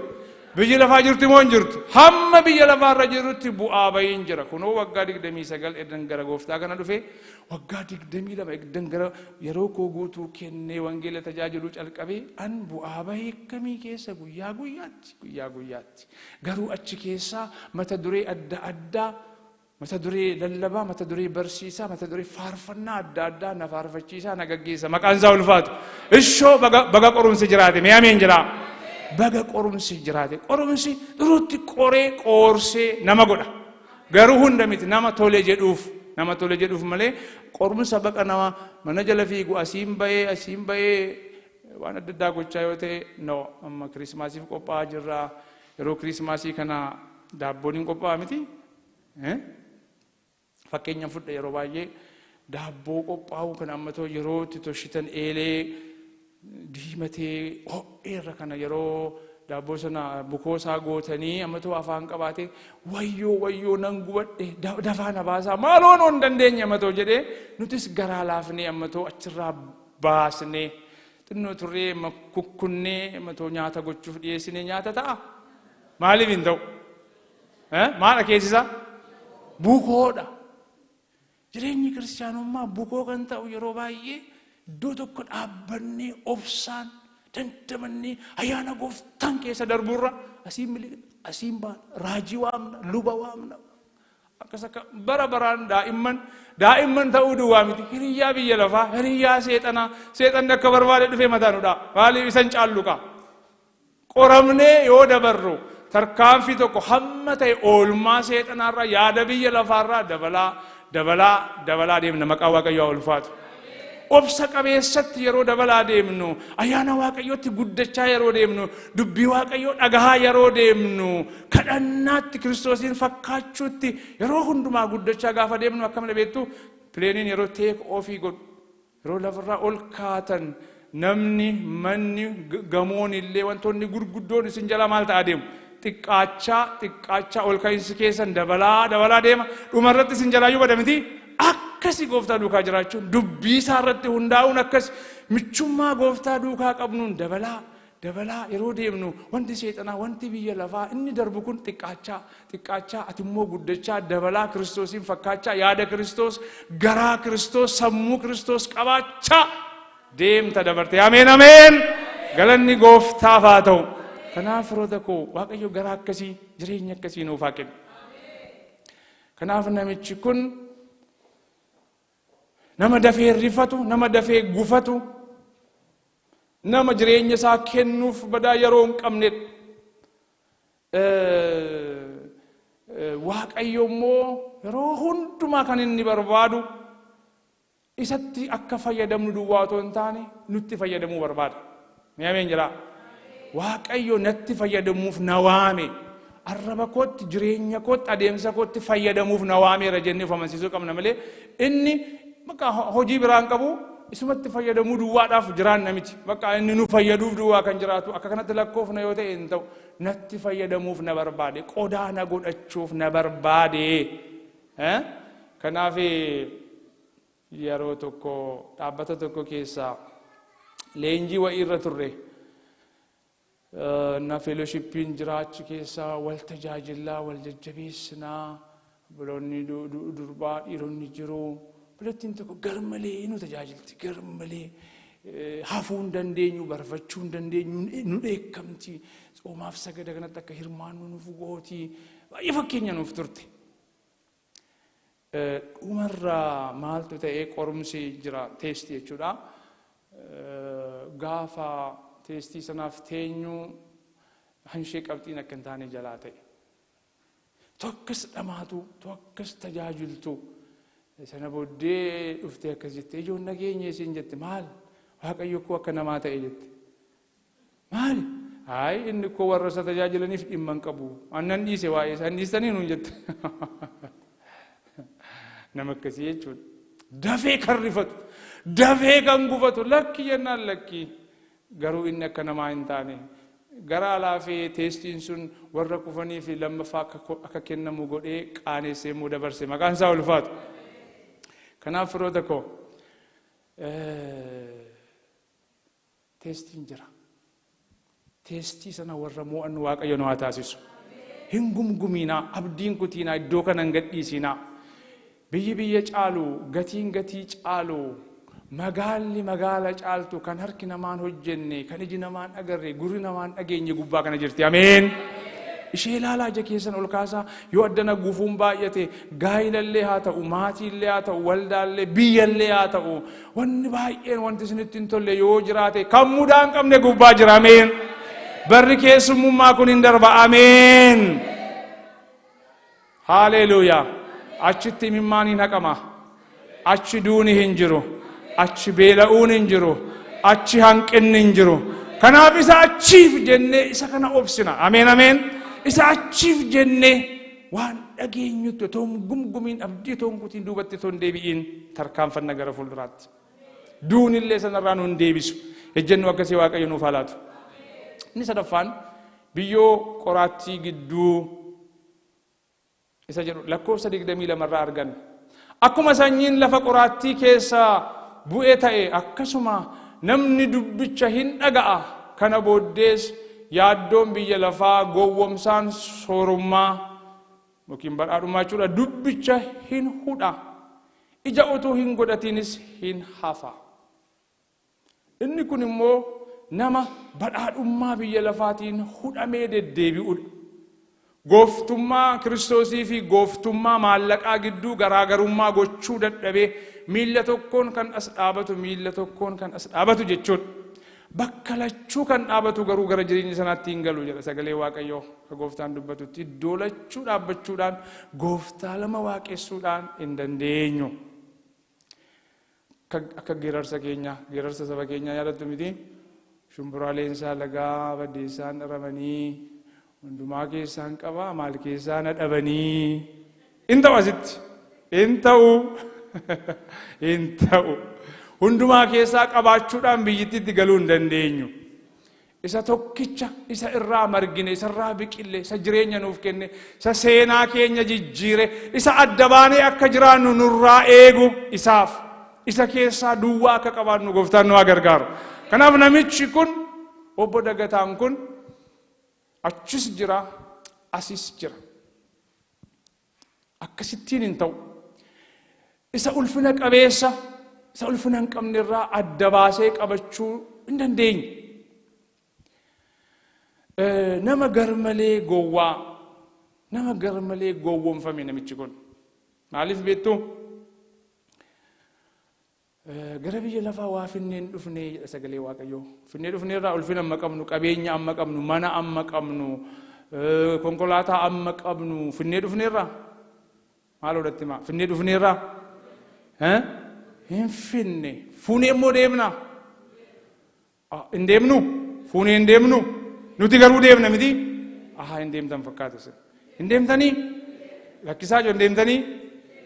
Biyyi lafaa jirti moo hin jirtu? Hamma biyya lafaarra jirutti bu'aa bahiin jira. Kunoo waggaa 29 eddan gara Gooftaa kana dhufe, waggaa 22 eddan gara yeroo koo guutuu kennee wangeela tajaajiluu calqabee, an bu'aa bahii akkamii keessa guyyaa guyyaatti, guyyaa guyyaatti. Garuu achi keessaa mata duree adda addaa, mata duree lallabaa, mata duree barsiisaa, mata duree faarfannaa adda addaa na faarfachiisaa, na gaggeessa. Maqaan isaa ulfaatu. Ishoo, baga baga qorumsi jiraate, mee ameen jedhaa. Baga qorumsi jiraate. Qorumsi dhuruutti qoree qoorsee nama godha. Garuu hunda miti, nama tole jedhuuf, nama tole jedhuuf malee qorumsa baqa nama mana jala fiigu asiin bahee asiin bahee waan adda addaa gochaa yoo ta'e, no. Amma Kirismaasiif qophaa'aa jirra. Yeroo Kirismaasii kana daabboon hin qophaa'a miti? Fakkeenya fudha, yeroo baay'ee daabboo qophaa'uu kana amma too yeroo itti toshitan eelee diimatee ho'eerra kana, yeroo daabboo sana bukoo isaa gootanii amma too afaan qabaatee, "Wayyoo, wayyoo, nan gubadhe, dafaa na baasaa maaloo, noon dandeenye," amma too jedhee, nutis garaa laafnee amma too achirraa baasnee xinnoo turree amma kukkunnee amma too nyaata gochuuf dhiyeessinee nyaata ta'a? Maaliif hin ta'u? Maal akeessisa? Bukoodha. Jireenyi kiristaanummaa bukoo kan ta'u yeroo baay'ee iddoo tokko dhaabbannee obsaan dandamannee ayyaana Gooftaan keessa darbuurra asiin miliqna, asiin baana, raajii waamna, luba waamna. Akkas akka bara baraan daa'imman daa'imman ta'uu duwwaa miti. Hiriyyaa biyya lafaa, hiriyyaa seexanaa, seexanni akka barbaade dhufee mataa nu dha'a. Maaliif? Isan caallu qaa. Qoramnee yoo dabarru tarkaanfii tokko hamma ta'e oolmaa seexanaarraa, yaada biyya lafaarraa dabalaa dabalaa dabalaa deemna. Maqaa Waaqayyoo haa ulfaatu. Obsa qabeessatti yeroo dabalaa deemnu, ayyaana Waaqayyootti guddachaa yeroo deemnu, dubbii Waaqayyoo dhagahaa yeroo deemnu, kadhannaatti Kiristoosiin fakkaachuutti yeroo hundumaa guddachaa gaafa deemnu, akkam beektu, planeiin yeroo take offii godhu, yeroo lafarraa ol kaatan, namni, manni, gamoon illee, wantoonni gurguddoon isin jalaa maal ta'aa deemu? Xiqqaachaa xiqqaachaa, ol ka'iinsi keessan dabalaa dabalaa deema. Dhumarratti isin jalaa bada miti? Akkasi Gooftaa duukaa jiraachuun, dubbii isaa irratti hundaa'uun, akkas michummaa Gooftaa duukaa qabnuun dabalaa dabalaa yeroo deemnu, wanti seexanaa, wanti biyya lafaa inni darbu kun xiqqaachaa xiqqaachaa, ati immoo guddachaa, dabalaa, Kiristoosiin fakkaachaa, yaada Kiristoos, garaa Kiristoos, sammuu Kiristoos qabaachaa deemta dabarte. Ameen, ameen, galanni Gooftaaf haa ta'u. Kanaaf firoota koo, Waaqayyo garaa akkasii, jireenya akkasii nuuf haa kennu. Kanaaf namichi kun nama dafee rifatu, nama dafee gufatu, nama jireenya isaa kennuuf badaa yeroo hin qabnedha. Waaqayyo immoo yeroo hundumaa kan inni barbaadu isatti akka fayyadamnu duwwaa otoo hin taane nutti fayyadamuu barbaada. Mee ameen jedhaa. Waaqayyo natti fayyadamuuf na waame. Arraba kootti, jireenya kootti, adeemsa kootti fayyadamuuf na waameera jennee of amansiisuu qabna malee inni bakka hojii biraan qabu isumatti fayyadamuu duwwaadhaaf jiraanna miti. Bakka inni nu fayyaduuf duwwaa kan jiraatu akka kanatti lakkoofna yoo ta'e hin ta'u. Natti fayyadamuuf na barbaade, qodaa na godhachuuf na barbaade. Kanaaf yeroo tokko dhaabbata tokko keessaa leenjii wa'ii irra turre. Na fellowshipiin jiraachi keessaa wal tajaajillaa, wal jajjabeessinaa, obboloonni durbaa, dhiironni jiru. Obboleettiin tokko garmalee nu tajaajilti, garmalee. Hafuu hin dandeenyu, barfachuu hin dandeenyu, nu dheekkamti. Tsoomaaf sagada kanatti akka hirmaannu nuuf gooti. Baay'ee fakkeenya nuuf turte. Dhumarraa maaltu ta'ee, qorumsi jira, test jechuudha. Gaafa test sanaaf teenyu hanshee qabxiin akka hin taane jalaa ta'e. Tokkas dhamaatu, tokkas tajaajiltu. Sana booddee dhuftee akkas jette: "Ijoon nageenya isiin," jette. "Maal? Waaqayyo koo akka namaa ta'e," jette. "Maali?" "Hayi, inni koo warra isa tajaajilaniif dhimma hin qabu. Annan dhiise waa'ee isaa hin dhiistanii nuun," jette. Nama akkasii jechuudha. Dafee kan rifatu, dafee kan gufatu, lakki jennaan lakki. Garuu inni akka namaa hin taane. Gara alaa fi testiin sun warra kufanii fi lammaffaa akka kennamu godhee qaanessee immoo dabarse. Maqaan isaa ulfaatu. Kanaaf firoota koo, testiin jira. Test sana warra mo'annu Waaqayyo nu haa taasisu. Hin gumgumiinaa, abdiin kutiinaa, iddoo kana hin gadhiisinaa. Biyyi biyya caalu, gatiin gatii caalu, magaalli magaala caaltu, kan harki namaan hojjenne, kan iji namaan agarre, gurri namaan dhageenye gubbaa kana jirti. Ameen. Ishee ilaalaa, ija keessan ol kaasaa. Yoo addana gufuun baay'ate, gaayilallee haa ta'u, maatiillee haa ta'u, waldaallee, biyyallee haa ta'u, wanni baay'een wanti isinitti hin tolle yoo jiraate, kan mudaa hin qabne gubbaa jira. Ameen. Barri keessummummaa kun hin darba. Ameen. Haaleluuyaa. Achitti imimmaan hin haqama. Achi duuni hin jiru. Achi beela'uun hin jiru. Achi hanqinni hin jiru. Kanaaf isa achiif jennee isa kana obsina. Ameen, ameen. Isa achiif jennee waan dhageenyutti otoo hin gumgumiin, abdii otoo hin kutiin, duubatti otoo hin deebi'iin tarkaanfanna gara fuulduraatti. Duunillee sanarraa nu hin deebisu. Ejjennoo akkasii Waaqayyo nuuf haa laatu. Inni sadaffaan biyyoo qoraattii gidduu isa jedhu lakkoofsa 22rraa arganna. Akkuma sanyiin lafa qoraattii keessa bu'e ta'e, akkasuma namni dubbicha hin dhaga'a, kana booddees yaaddoon biyya lafaa, gowwomsaan soorummaa yookiin badhaadhummaa jechuudha, dubbicha hin hudha, ija utuu hin godhatiinis hin hafa. Inni kun immoo nama badhaadhummaa biyya lafaatiin hudhamee deddeebi'udha. Gooftummaa Kiristoosii fi gooftummaa maallaqaa gidduu garaagarummaa gochuu dadhabee miilla tokkoon kan as dhaabatu, miilla tokkoon kan as dhaabatu jechuudha. Bakka lachuu kan dhaabatu garuu gara jireenya sanaatti hin galu jedha sagalee Waaqayyoo ka gooftaan dubbatutti. Iddoo lachuu dhaabbachuudhaan, gooftaa lama waaqessuudhaan hin dandeenyu. Akka geerarsa keenya, geerarsa saba keenyaa yaadattu miti? Shumburaa leensaa lagaa baddeessaan dharamanii, hundumaa keessaan qabaa, maal keessaa na dhabanii. Hin ta'u asitti. Hin ta'u. Hin ta'u. Hundumaa keessaa qabaachuudhaan biyyittiitti galuu hin dandeenyu. Isa tokkicha, isa irraa margine, isa irraa biqille, isa jireenya nuuf kenne, isa seenaa keenya jijjiire, isa adda baanee akka jiraannu nurraa eegu, isaaf isa keessaa duwwaa akka qabaannu gooftaan nu haa gargaaru. Kanaaf namichi kun, obbo Dagataan kun, achis jira, asis jira. Akkasittiin hin ta'u. Isa ulfina qabeessa isa ulfina hin qabne irraa adda baasee qabachuu hin dandeenye. Nama garmalee gowwaa, nama garmalee gowwoomfame namichi kun. Maaliif beektu? Gara biyya lafaa waa finnee hin dhufne jedha sagalee Waaqayyoo. Finnee dhufne irraa ulfina amma qabnu, qabeenya amma qabnu, mana amma qabnu, konkolaataa amma qabnu finnee dhufne irraa? Maal godhatti maa? Finnee dhufne irraa? Hin finne. Fuunee immoo deemna. Hin deemnu? Fuunee hin deemnu? Nuti garuu deemna miti? Ahaa, hin deemtan fakkaata isin. Hin deemtanii? Lakkisaa jiru, hin deemtanii?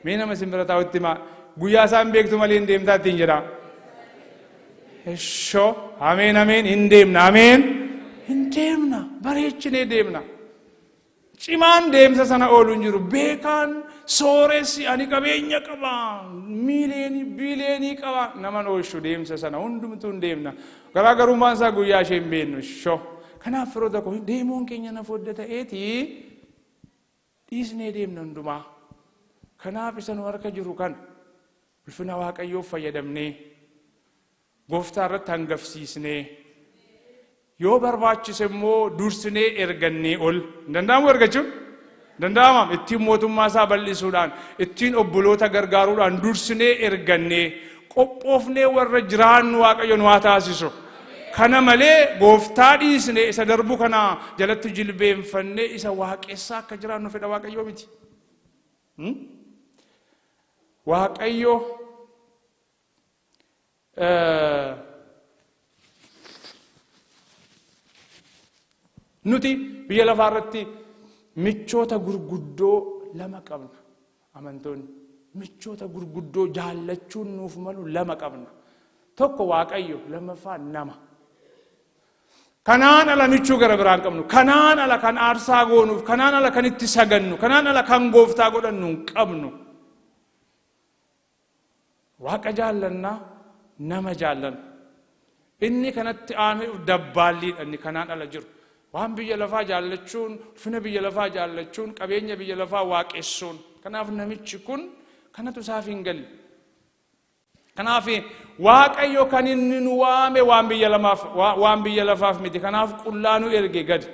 Mee nama isin bira taa'utti himaa. Guyyaa isaan beektu malee hin deemtaa ittiin jedhaa. Eshoo, ameen, ameen, hin deemna, ameen. Hin deemna, bareechinee deemna. Cimaan deemsa sana oolu hin jiru. Beekaan sooressi ani qabeenya qaba, miiliyoonii biiliyoonii qaba, naman oolchu deemsa sana, hundumtuu hin deemna. Garaagarummaan isaa guyyaa ishee hin beeknu. Shoo. Kanaaf firoota koo, deemuun keenya na fodda ta'eeti dhiisnee deemna hundumaa. Kanaaf isa nu harka jiru kan ulfina Waaqayyoof fayyadamnee Gooftaa irratti hangafsiisnee yoo barbaachise immoo dursinee ergannee ol. Hin danda'amu ergachuun? Danda'ama. Ittiin mootummaa isaa bal'isuudhaan, ittiin obboloota gargaaruudhaan dursinee ergannee qophoofnee warra jiraannu Waaqayyo nu haa taasisu. Kana malee gooftaa dhiisne isa darbu kana jalatti jilbeenfannee isa waaqessaa akka jiraannu fedha Waaqayyoo miti. Waaqayyo Nuti biyya lafaa irratti michoota gurguddoo lama qabna. Amantoonni michoota gurguddoo jaallachuun nuuf malu lama qabna. Tokko Waaqayyo, lammaffaa nama. Kanaan ala michuu gara biraa hin qabnu. Kanaan ala kan aarsaa goonuuf, kanaan ala kan itti sagannu, kanaan ala kan gooftaa godhannu hin qabnu. Waaqa jaallanna, nama jaallanna. Inni kanatti aanee dhufu dabbaalliidha inni kanaan ala jiru. Waan biyya lafaa jaallachuun, ulfina biyya lafaa jaallachuun, qabeenya biyya lafaa waaqessuun. Kanaaf namichi kun kanatu isaaf hin galle. Kanaaf Waaqayyo kan inni nu waame waan biyya lamaaf waan biyya lafaaf miti. Kanaaf qullaa nu erge gadi.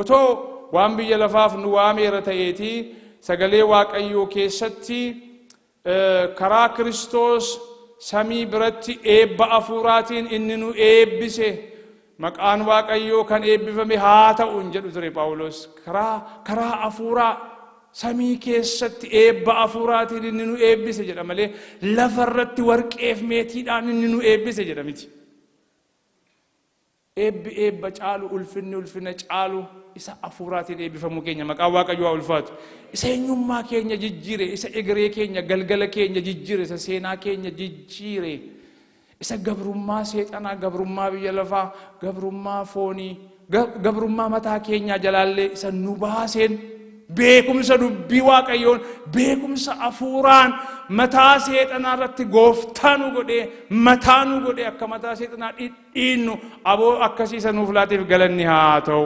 Otoo waan biyya lafaaf nu waameera ta'eetii sagalee Waaqayyoo keessatti karaa Kiristoos samii biratti eebba hafuuraatiin inni nu eebbise maqaan Waaqayyoo kan eebbifame haa ta'u hin jedhu ture Phaawulos. Karaa hafuuraa samii keessatti eebba hafuuraatiin inni nu eebbise jedha malee lafarratti warqeef meetiidhaan inni nu eebbise jedha miti. Eebbi eebba caalu, ulfinni ulfina caalu isa hafuuraatiin eebbifamuu keenya maqaan Waaqayyoo haa ulfaatu. Isa eenyummaa keenya jijjiire, isa egeree keenya, galgala keenya jijjiire, isa seenaa keenya jijjiire, isa gabrummaa seexanaa, gabrummaa biyya lafaa, gabrummaa foonii, gabrummaa mataa keenyaa jalaallee isa nu baaseen beekumsa dubbii Waaqayyoon, beekumsa hafuuraan mataa seexanaa irratti gooftaa nu godhee, mataa nu godhee akka mataa seexanaa dhidhiinnu aboo akkasii isa nuuf laateef galanni haa ta'u.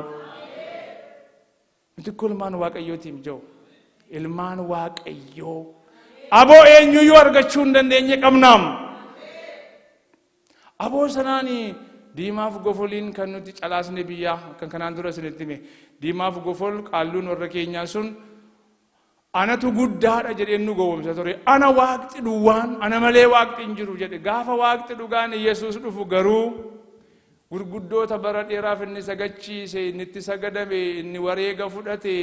Nuti kun ilmaan Waaqayyootiif jiru. Ilmaan Waaqayyoo. Aboo eenyuyyuu argachuu hin dandeenye qabnaam. Aboo sanaan diimaaf gofoliin kan nuti calaasne biyyaa kan kanaan dura isinitti hime. Diimaaf gofol qaalluun warra keenyaa sun anatu guddaadha jedheen nu gowwomsa ture. Ana waaqxi duwwaan, ana malee waaqxi hin jiru jedhe. Gaafa waaqxi dhugaan Yesuus dhufu garuu gurguddoota bara dheeraaf inni sagachiise, inni itti sagadame, inni wareega fudhate,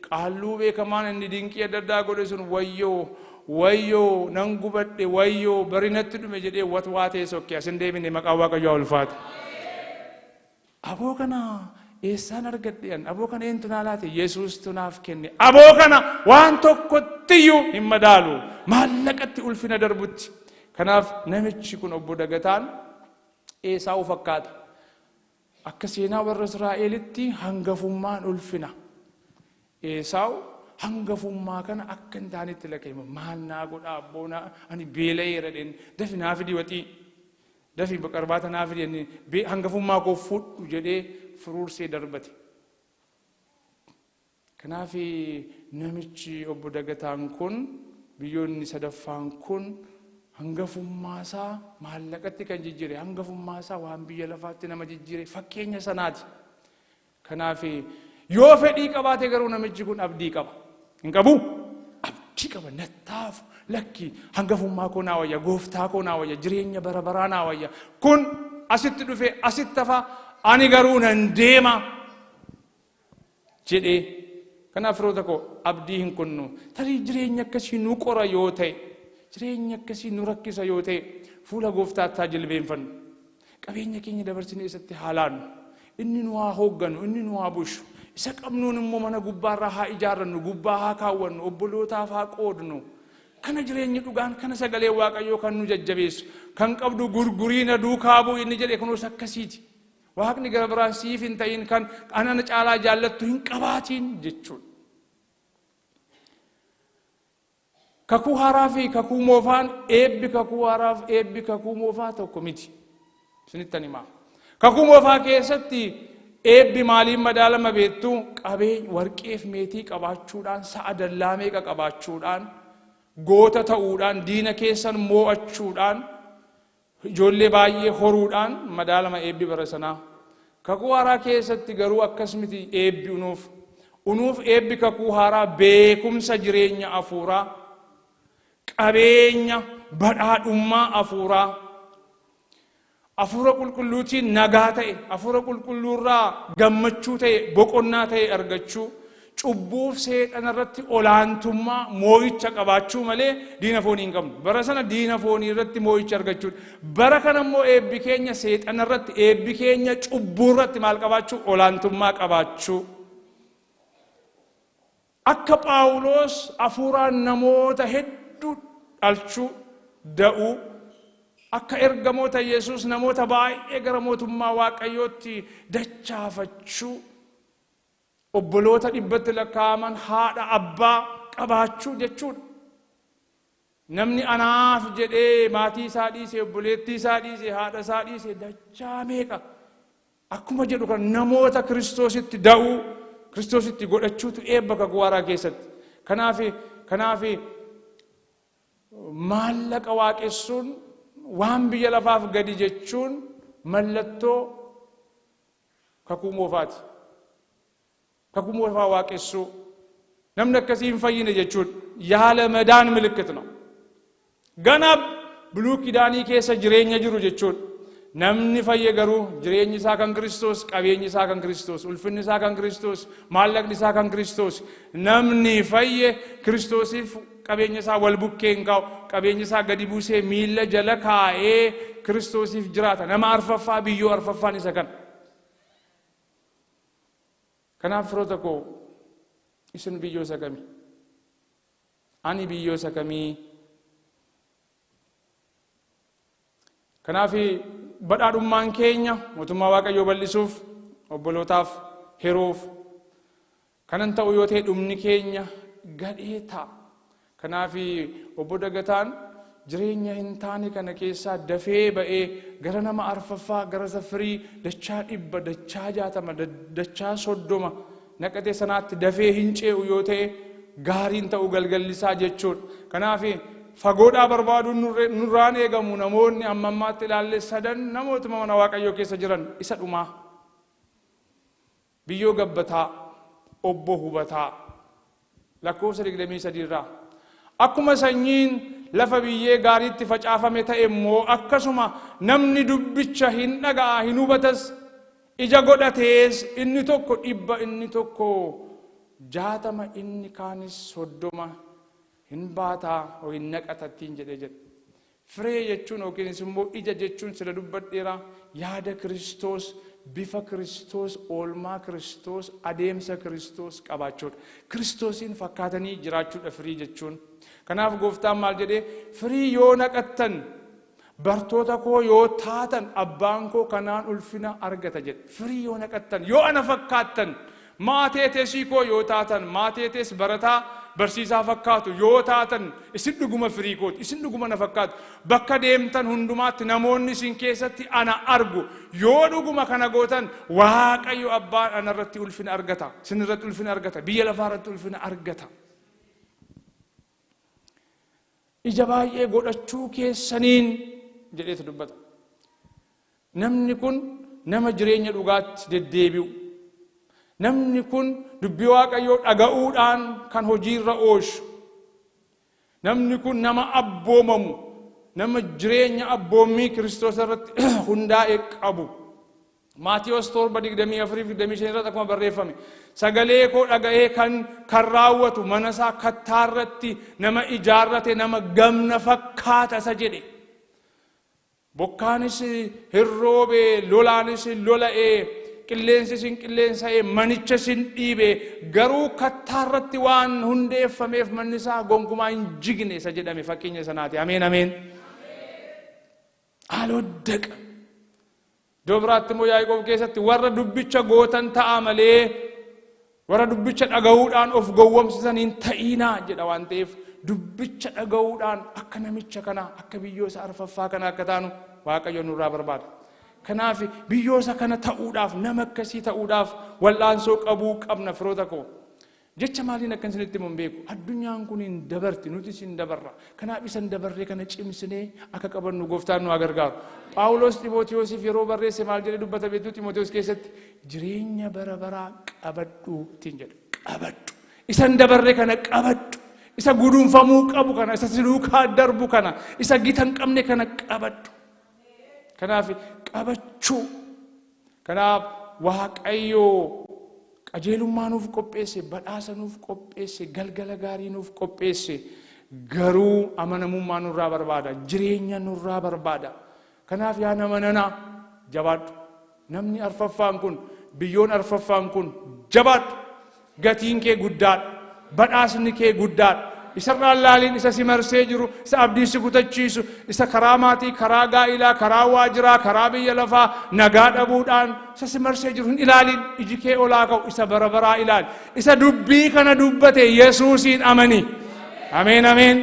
qaalluu beekamaan inni dinqii adda addaa godhe sun wayyoo, wayyoo, nan gubadhe, wayyoo, bari natti dhume jedhee watwaatee sokke. Asin deebine maqaan Waaqayyoo haa ulfaatu. Aboo kana eessaan argadhe an? Aboo kana eentu naa laate? Yesuustu naaf kenne. Aboo kana waan tokkottiyyuu hin madaalu. Maallaqatti ulfina darbutti. Kanaaf namichi kun obbo Dagataan Eesaawu fakkaata. Akka seenaa warra Israa'elitti hangafummaan ulfina. Eesaawu hangafummaa kana akka hin taanetti lakkaa'e. Maal naa godhaa abboo ani beela'eera dheen dafi naa fidi waxii. Dafi qarbaata naa fidi inni hangafummaa koo fudhu jedhee furuursee darbate. Kanaaf namichi obbo Dagataan kun biyyoonni sadaffaan kun hangafummaa isaa maallaqatti kan jijjiire hangafummaa isaa waan biyya lafaatti nama jijjiire fakkeenya sanaati. Kanaaf yoo fedhii qabaate garuu namichi kun abdii qaba. Hin qabuu? Abdii qaba nattaafu lakki hangafummaa koo naa wayya gooftaa koo naa wayya jireenya bara baraa naa wayya kun asitti dhufe asitti hafa ani garuu nan deema jedhee. Kanaaf firoota koo abdii hin kunnu. Tarii jireenya akkasii nu qora yoo ta'e, jireenya akkasii nu rakkisa yoo ta'e, fuula gooftaatti haa jilbeenfannu. Qabeenya keenya dabarsinee isatti haa laannu. Inni nu haa hoogganu, inni nu haa bushu. Isa qabnuun immoo mana gubbaarraa haa ijaarrannu, gubbaa haa kaawwannu, obbolootaaf haa qoodnu. Kana jireenyi dhugaan, kana sagalee Waaqayyoo kan nu jajjabeessu. Kan qabdu gurgurii na duukaa bu'i inni jedhe kunuus akkasiiti. Waaqni gara biraan siif hin ta'in kan ana caalaa jaallattu hin qabaatiin jechuudha. Kakuu haaraa fi kakuu moofaan eebbi kakuu haaraa fi eebbi kakuu moofaa tokko miti. Isinittan himaa. Kakuu moofaa keessatti eebbi maaliin madaalama beektu? Qabeenya warqeef meetii qabaachuudhaan, sa'a dallaa meeqa qabaachuudhaan, goota ta'uudhaan, diina keessan moo'achuudhaan. Ijoollee baay'ee horuudhaan madaalama eebbi bara sanaa. Kakuu haaraa keessatti garuu akkas miti eebbi unuuf. Unuuf eebbi kakuu haaraa beekumsa jireenya afuuraa, qabeenya badhaadhummaa afuuraa, afuura qulqulluutiin nagaa ta'e, afuura qulqulluurraa gammachuu ta'e, boqonnaa ta'e argachuu, cubbuuf seexana irratti olaantummaa moo'icha qabaachuu malee diina foonii hin qabnu. Bara sana diina foonii irratti moo'icha argachuudha. Bara kana immoo eebbi keenya seexana irratti, eebbi keenya cubbuu irratti maal qabaachuu? Olaantummaa qabaachuu. Akka Phaawulos hafuuraan namoota hedduu dhalchuu, da'uu, akka ergamoota Yesuus namoota baay'ee gara mootummaa Waaqayyootti dachaafachuu, obboloota dhibbatti lakkaa'aman haadha abbaa qabaachuu jechuudha. Namni anaaf jedhee maatii isaa dhiise, obboleettii isaa dhiise, haadha isaa dhiise dachaa meeqa akkuma jedhu kan namoota Kiristoositti da'uu, Kiristoositti godhachuutu eebba kakuu haaraa keessatti. Kanaaf maallaqa waaqessuun, waan biyya lafaaf gadi jechuun mallattoo kakuu moofaati. Kakuu moofaa waaqessuu. Namni akkasii hin fayyine jechuudha. ያለመዳን ምልክት ነው። ገና ብሉይ ኪዳanii keessa jireenya jiru jechuudha. Namni fayye garuu jireenyi isaa kan Kiristoos, qabeenyi isaa kan Kiristoos, ulfinni isaa kan Kiristoos, maallaqni isaa kan Kiristoos. Namni fayye Kiristoosiif qabeenya isaa wal bukkee hin kaa'u, qabeenya isaa gadi buusee miilla jala kaa'ee Kiristoosiif jiraata. Nama arfaffaa, biyyoo arfaffaan isa kana. Kanaaf firoota koo, isin biyyoo isa kami? Ani biyyoo isa kamii? Kanaaf badhaadhummaan keenya mootummaa Waaqayyoo bal'isuuf, obbolootaaf hiruuf kanan ta'u yoo ta'e dhumni keenya gadhee ta'a. Kanaaf obbo Dagataan jireenya hin taane kana keessaa dafee ba'ee gara nama arfaffaa, gara safirii dachaa 100, dachaa 60, dachaa 30 naqatee sanaatti dafee hin ce'u yoo ta'e gaariin ta'u galgallisaa jechuudha. Kanaaf fagoodhaa barbaaduun nurraan eegamu. Namoonni amma ammaatti ilaalle sadan namootuma mana Waaqayyoo keessa jiran. Isa dhumaa, biyyoo gabbataa, obbo Hubataa, lakkoofsa 23 irraa. Akkuma sanyiin lafa biyyee gaariitti facaafame ta'e immoo akkasuma namni dubbicha hin dhaga'a, hin hubatas, ija godhatees inni tokko 100, inni tokko 60, inni kaanis 30 hin baataa hin naqatattiin jedhee jedha. Firee jechuun yookiinis immoo ija jechuun sila dubbadheera, yaada Kiristoos, bifa Kiristoos, oolmaa Kiristoos, adeemsa Kiristoos qabaachuudha. Kiristoosiin fakkaatanii jiraachuudha firii jechuun. Kanaaf gooftaan maal jedhee? Firii yoo naqattan, bartoota koo yoo taatan, abbaan koo kanaan ulfina argata jedhe. Firii yoo naqattan, yoo ana fakkaattan, maateetesii koo yoo taatan, maateetes barataa barsiisaa fakkaatu yoo taatan, isin dhuguma firii kooti, isin dhuguma na fakkaatu. Bakka deemtan hundumaatti namoonni isin keessatti ana argu. Yoo dhuguma kana gootan, Waaqayyo abbaan ana irratti ulfina argata, isin irratti ulfina argata, biyya lafaa irratti ulfina argata. Ija baay'ee godhachuu keessaniin jedheetu dubbata. Namni kun nama jireenya dhugaatti deddeebi'u. Namni kun dubbii Waaqayyoo dhaga'uudhaan kan hojiirra oolchu. Namni kun nama abboomamu, nama jireenya abboommii Kiristoos irratti hundaa'e qabu. Maatiyos 7:24-25 irratti akkuma barreeffame, sagalee koo dhaga'ee kan raawwatu mana isaa kattaa irratti nama ijaarrate, nama gamna fakkaata isa jedhe. Bokkaanis hin roobe, lolaanis hin lola'e, qilleensis hin qilleensa'e, manichas hin dhiibe, garuu kattaa irratti waan hundeeffameef manni isaa gonkumaa hin jigne isa jedhame fakkeenya sanaati. Ameen, ameen. Aloddaqa. Iddoo biraatti immoo Yaaqoob keessatti, warra dubbicha gootan ta'a malee warra dubbicha dhaga'uudhaan of gowwomsisan hin ta'inaa jedha. Waan ta'eef dubbicha dhaga'uudhaan akka namicha kanaa, akka biyyoo isa arfaffaa kana akka taanu Waaqayyo nurraa barbaada. Kanaaf biyyoo isa kana ta'uudhaaf, nama akkasii ta'uudhaaf wal'aansoo qabuu qabna, firoota koo. Jecha maaliin akkan isinitti himu hin beeku. Addunyaan kun hin dabarti, nutis hin dabarra. Kanaaf isa hin dabarree kana cimsinee akka qabannu gooftaan nu haa gargaaru. Phaawulos Ximootiyoosiif yeroo barreesse maal jedhee dubbata beektuu Ximootiyoos keessatti? Jireenya bara baraa qabadhu ittiin jedha. Qabadhu. Isa hin dabarre kana qabadhu. Isa guduunfamuu qabu kana, isa si duukaa darbu kana, isa gita hin qabne kana qabadhu. Kanaaf qabachuu. Kanaaf Waaqayyo qajeelummaa nuuf qopheesse, badhaasa nuuf qopheesse, galgala gaarii nuuf qopheesse. Garuu amanamummaa nurraa barbaada, jireenya nurraa barbaada. Kanaaf yaa nama nanaa jabaadhu. Namni arfaffaan kun, biyyoon arfaffaan kun jabaadhu. Gatiin kee guddaadha. Badhaasni kee guddaadha. Isarraan laaliin isa si marsee jiru, isa abdii si kutachiisu, isa karaa maatii, karaa gaa'ilaa, karaa waajiraa, karaa biyya lafaa nagaa dhabuudhaan isa si marsee jiru hin ilaalin. Iji kee olaa ka'u isa bara baraa ilaali. Isa dubbii kana dubbate Yesuusiin amani. Ameen ameen.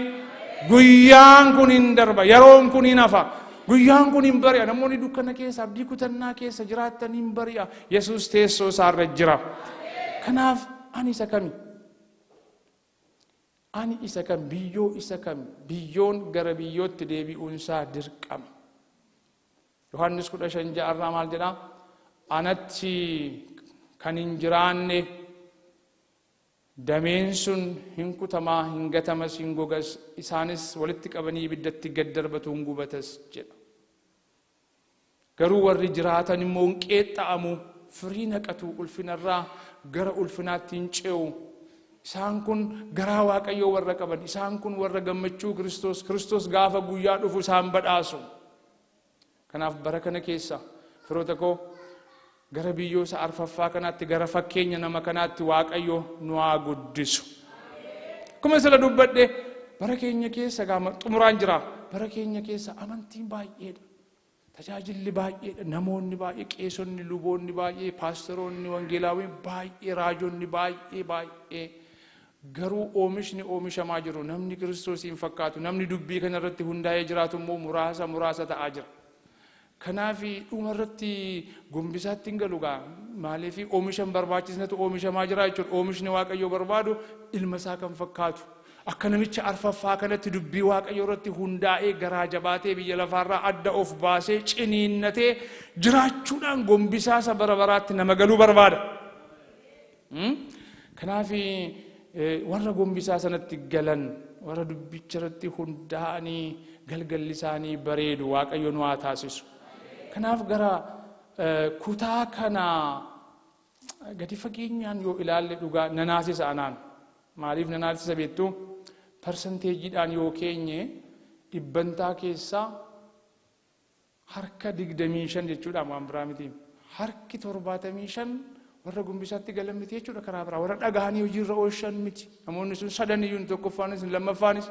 Guyyaan kun hin darba, yeroon kun hin hafa. Guyyaan kun hin bari'a. Namoonni dukkana keessa, abdii kutannaa keessa jiraattan hin bari'a. Yesuus teessoo isaarra jira. Kanaaf ani isa kami? Ani isa kam? Biyyoo isa kami? Biyyoon gara biyyootti deebi'uunsaa dirqama. Yohaannis 15:6 irraa maal jedhaa? Anatti kan hin jiraanne dameen sun hin kutamaa, hin gatamas, hin gogas, isaanis walitti qabanii ibiddatti gad darbatu, hin gubatas jedha. Garuu warri jiraatan immoo hin qeexxa'amu, firii naqatu, ulfinarraa gara ulfinaatti hin ce'u. Isaan kun garaa Waaqayyoo warra qaban, isaan kun warra gammachuu Kiristoos, Kiristoos gaafa guyyaa dhufu isaan badhaasu. Kanaaf bara kana keessa firoota koo gara biyyoo isa arfaffaa kanaatti, gara fakkeenya nama kanaatti Waaqayyo nu haa guddisu. Akkuma sila dubbadhe bara keenya keessa gaama xumuraan jira. Bara keenya keessa amantiin baay'eedha. Tajaajilli baay'eedha. Namoonni baay'ee, qeesonni, luboonni baay'ee, paasteroonni, wangeelaawwan baay'ee, raajonni baay'ee baay'ee. Garuu oomishni oomishamaa jiru namni Kiristoosiin fakkaatu, namni dubbii kana irratti hundaa'ee jiraatu immoo muraasa muraasa ta'aa jira. Kanaaf dhuma irratti gombisaatti hin galu gaa. Maaliif oomisha hin barbaachisnetu oomishamaa jira jechuudha. Oomishni Waaqayyoo barbaadu ilma isaa kan fakkaatu. Akka namicha arfaffaa kanatti dubbii Waaqayyoo irratti hundaa'ee garaa jabaatee biyya lafaarraa adda of baasee ciniinnatee jiraachuudhaan gombisaa isa bara baraatti nama galuu barbaada. Kanaaf warra gombisaa sanatti galan, warra dubbicha irratti hundaa'anii galgalli isaanii bareedu Waaqayyo nu haa taasisu. Kanaaf gara kutaa kana gadi fageenyaan yoo ilaalle dhugaa nanaasisa anaan. Maaliif nanaasisa beektu? Parsanteejiidhaan yoo keenye dhibbantaa keessaa harka 25 jechuudha, waan biraa miti. Harki 75 warra gombisaatti galan miti jechuudha karaa biraa. Warra dhagahanii hojiirra oolchan miti. Namoonni sun sadan iyyuu tokkoffaanis lammaffaanis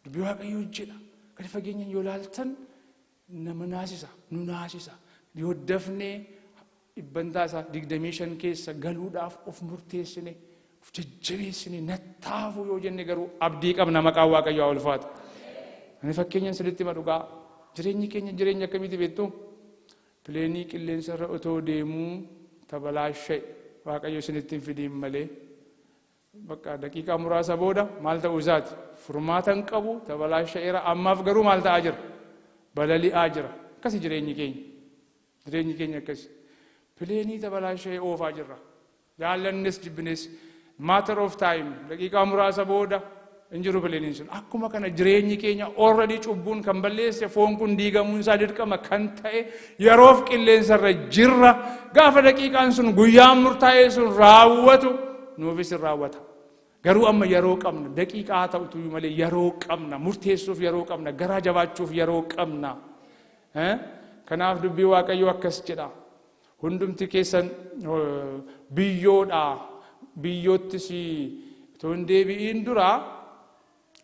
dubbii Waaqayyoo jedha. Gadi fageenyaan yoo ilaaltan nama naasisa, nu naasisa. Yoo dafnee dhibbantaa isaa 25 keessa galuudhaaf of murteessine, of jajjabeessine, nattaafu yoo jenne garuu abdii qabna, maqaan Waaqayyoo haa ulfaatu. Ani fakkeenyaan sirriitti hima dhugaa. Jireenyi keenya jireenya akkamiiti beektu? Pileenii qilleensa irra otoo deemuu tabalaasha'e Waaqayyo isinitti hin fidiin malee. Bakka daqiiqaa muraasa booda maal ta'uu isaati? Furmaata hin qabu, tabalaasha'eera. Ammaaf garuu maal ta'aa jira? Balali'aa jira. Akkasi jireenyi keenya. Jireenyi keenya akkasi. Pileenii tabalaasha'ee oofaa jirra. Jaallannes jibbines matter of time, daqiiqaa muraasa booda hin jiru pileeniin sun. Akkuma kana jireenyi keenya already cubbuun kan balleesse foon kun diigamuun isaa dirqama kan ta'e yeroof qilleensa irra jirra. Gaafa daqiiqaan sun guyyaan murtaa'ee sun raawwatu nuufis hin raawwata. Garuu amma yeroo qabna, daqiiqaa haa ta'utu malee yeroo qabna, murteessuuf yeroo qabna, garaa jabaachuuf yeroo qabna. Kanaaf dubbii Waaqayyoo akkas jedha. Hundumti keessan biyyoodha. Biyyoottis otoo hin deebi'iin dura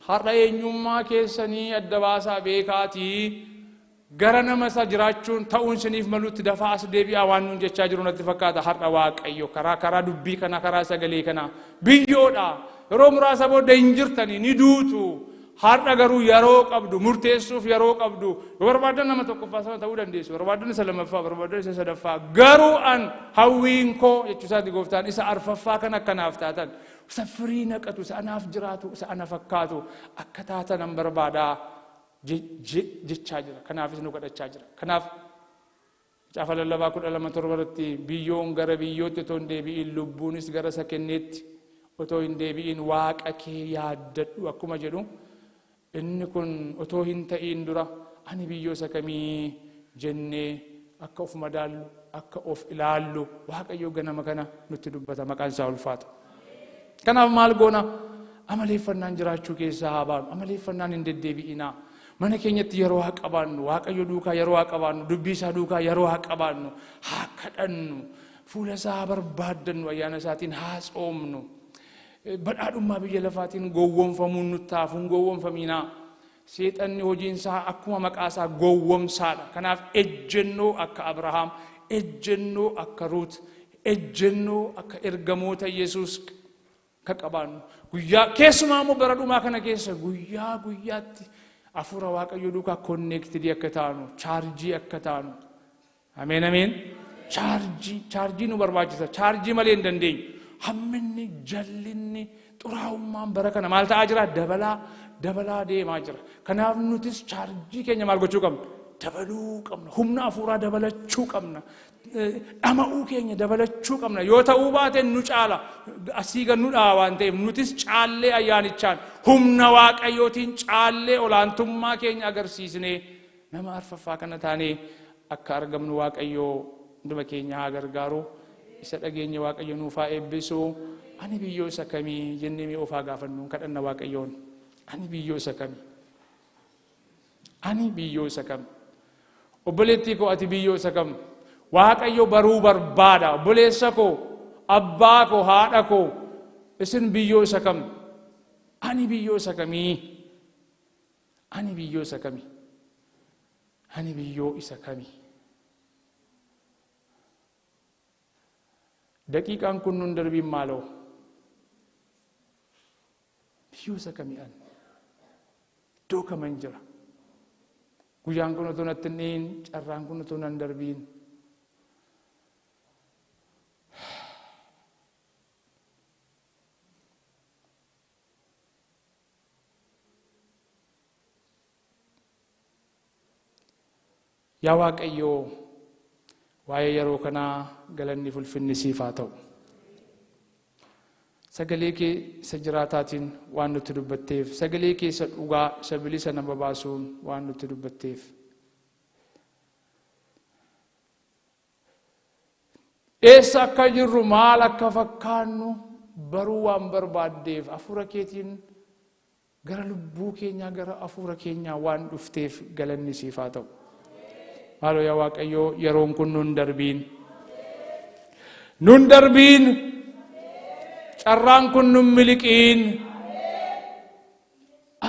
har'a eenyummaa keessanii adda baasaa beekaatii gara nama isa jiraachuun ta'uun isiniif malutti dafaa as deebi'aa waan nuun jechaa jiru natti fakkaata har'a Waaqayyo karaa dubbii kana, karaa sagalee kana. Biyyoodha, yeroo muraasa booda hin jirtanii, ni duutu. Har'a garuu yeroo qabdu, murteessuuf yeroo qabdu. Yoo barbaadan nama tokkoffaa sana ta'uu dandeessu, barbaadan isa lammaffaa, barbaadan isa sadaffaa. Garuu an hawwiin koo jechuu isaati gooftaan isa arfaffaa kan akkanaaf taatan, isa firii naqatu, isa anaaf jiraatu, isa ana fakkaatu akka taatan an barbaadaa jechaa jira. Kanaafis nu kadhachaa jira. Kanaaf Macaafa Lallabaa 12:7 irratti biyyoon gara biyyootti otoo hin deebi'in, lubbuunis gara isa kenneetti otoo hin deebi'in Waaqa kee yaaddadhu akkuma jedhu, inni kun otoo hin ta'iin dura ani biyyoo isa kamii jennee akka of madaallu, akka of ilaallu Waaqayyo ganama kana nutti dubbata. Maqaan isaa ulfaatu. Kanaaf maal goona? Amaleeffannaan jiraachuu keessaa haa baanu. Amaleeffannaan hin deddeebi'inaa. Mana keenyatti yeroo haa qabaannu, Waaqayyo duukaa yeroo haa qabaannu, dubbii isaa duukaa yeroo haa qabaannu, haa kadhannu, fuula isaa haa barbaaddannu, ayyaana isaatiin haa tsoomnu. Badhaadhummaa biyya lafaatiin gowwoomfamuun nutti hafu, hin gowwoomfaminaa. Seexanni hojiin isaa akkuma maqaa isaa gowwoomsaadha. Kanaaf ejjennoo akka Abrahaam, ejjennoo akka Ruut, ejjennoo akka ergamoota Yesuus akka qabaannu, guyyaa keessumaa immoo bara dhumaa kana keessa guyyaa guyyaatti hafuura Waaqayyoo duukaa connected akka taanu, charge akka taanu. Ameen, ameen. Charge nu barbaachisa. Charge malee hin dandeenyu. Hamminni, jallinni, xuraa'ummaan bara kana maal ta'aa jira? Dabalaa dabalaa deemaa jira. Kanaaf nutis charge keenya maal gochuu qabna? Dabaluu qabna. Humna hafuuraa dabalachuu qabna. Dhama'uu keenya dabalachuu qabna. Yoo ta'uu baate nu caala. Asii gad nu dha'a waan ta'eef nutis caallee ayyaanichaan, humna Waaqayyootiin caallee olaantummaa keenya agarsiisnee nama arfaffaa kana taanee akka argamnu Waaqayyoo hunduma keenya haa gargaaru. Isa dhageenya Waaqayyo nuuf haa eebbisu. Ani biyyoo isa kamii jennee mee of haa gaafannu, kadhanna Waaqayyoon. Ani biyyoo isa kamii? Ani biyyoo isa kam? Obboleettii koo, ati biyyoo isa kam? Waaqayyo baruu barbaada. Obboleessa koo, abbaa koo, haadha koo, isin biyyoo isa kam? Ani biyyoo isa kamii? Ani biyyoo isa kamii? Ani biyyoo isa kamii? Daqiiqaan kun nun darbiin maaloo. Biyyoo isa kamii ani? Iddoo kaman jira? Guyyaan kun otoo natti hin dhiyin, carraan kun otoo nan darbiin. Yaa Waaqayyoo, waa'ee yeroo kanaa galanni fulfinni siif haa ta'u. Sagalee kee isa jiraataatiin waan nutti dubbatteef, sagalee kee isa dhugaa, isa bilisa nama baasuun waan nutti dubbatteef. Eessa akka jirru, maal akka fakkaannu baruu waan barbaaddeef, hafuura keetiin gara lubbuu keenyaa, gara hafuura keenyaa waan dhufteef galanni siif haa ta'u. Maaloo yaa Waaqayyoo, yeroon kun nun darbiin. Nun darbiin. Carraan kun nun miliqiin.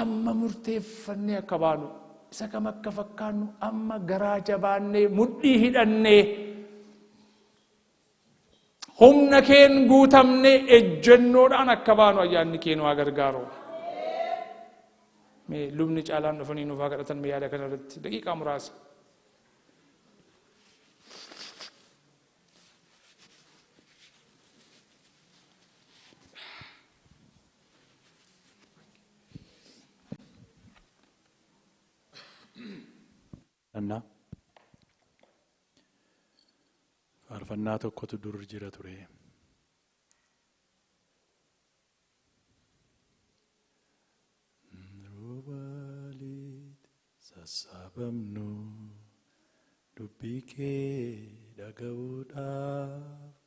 Amma murteeffannee akka baanu, isa kam akka fakkaannu amma garaa jabaannee, mudhii hidhannee, humna keen guutamnee ejjennoodhaan akka baanu ayyaanni kee nu haa gargaaru. Mee lubni caalaan dhufanii nuuf haa kadhatan mee yaada kana irratti daqiiqaa muraasa. Faarfannaa. Faarfannaa tokkotu dur jira ture. Yeroo walitti sassaabamnu dubbii kee dhaga'uudhaaf.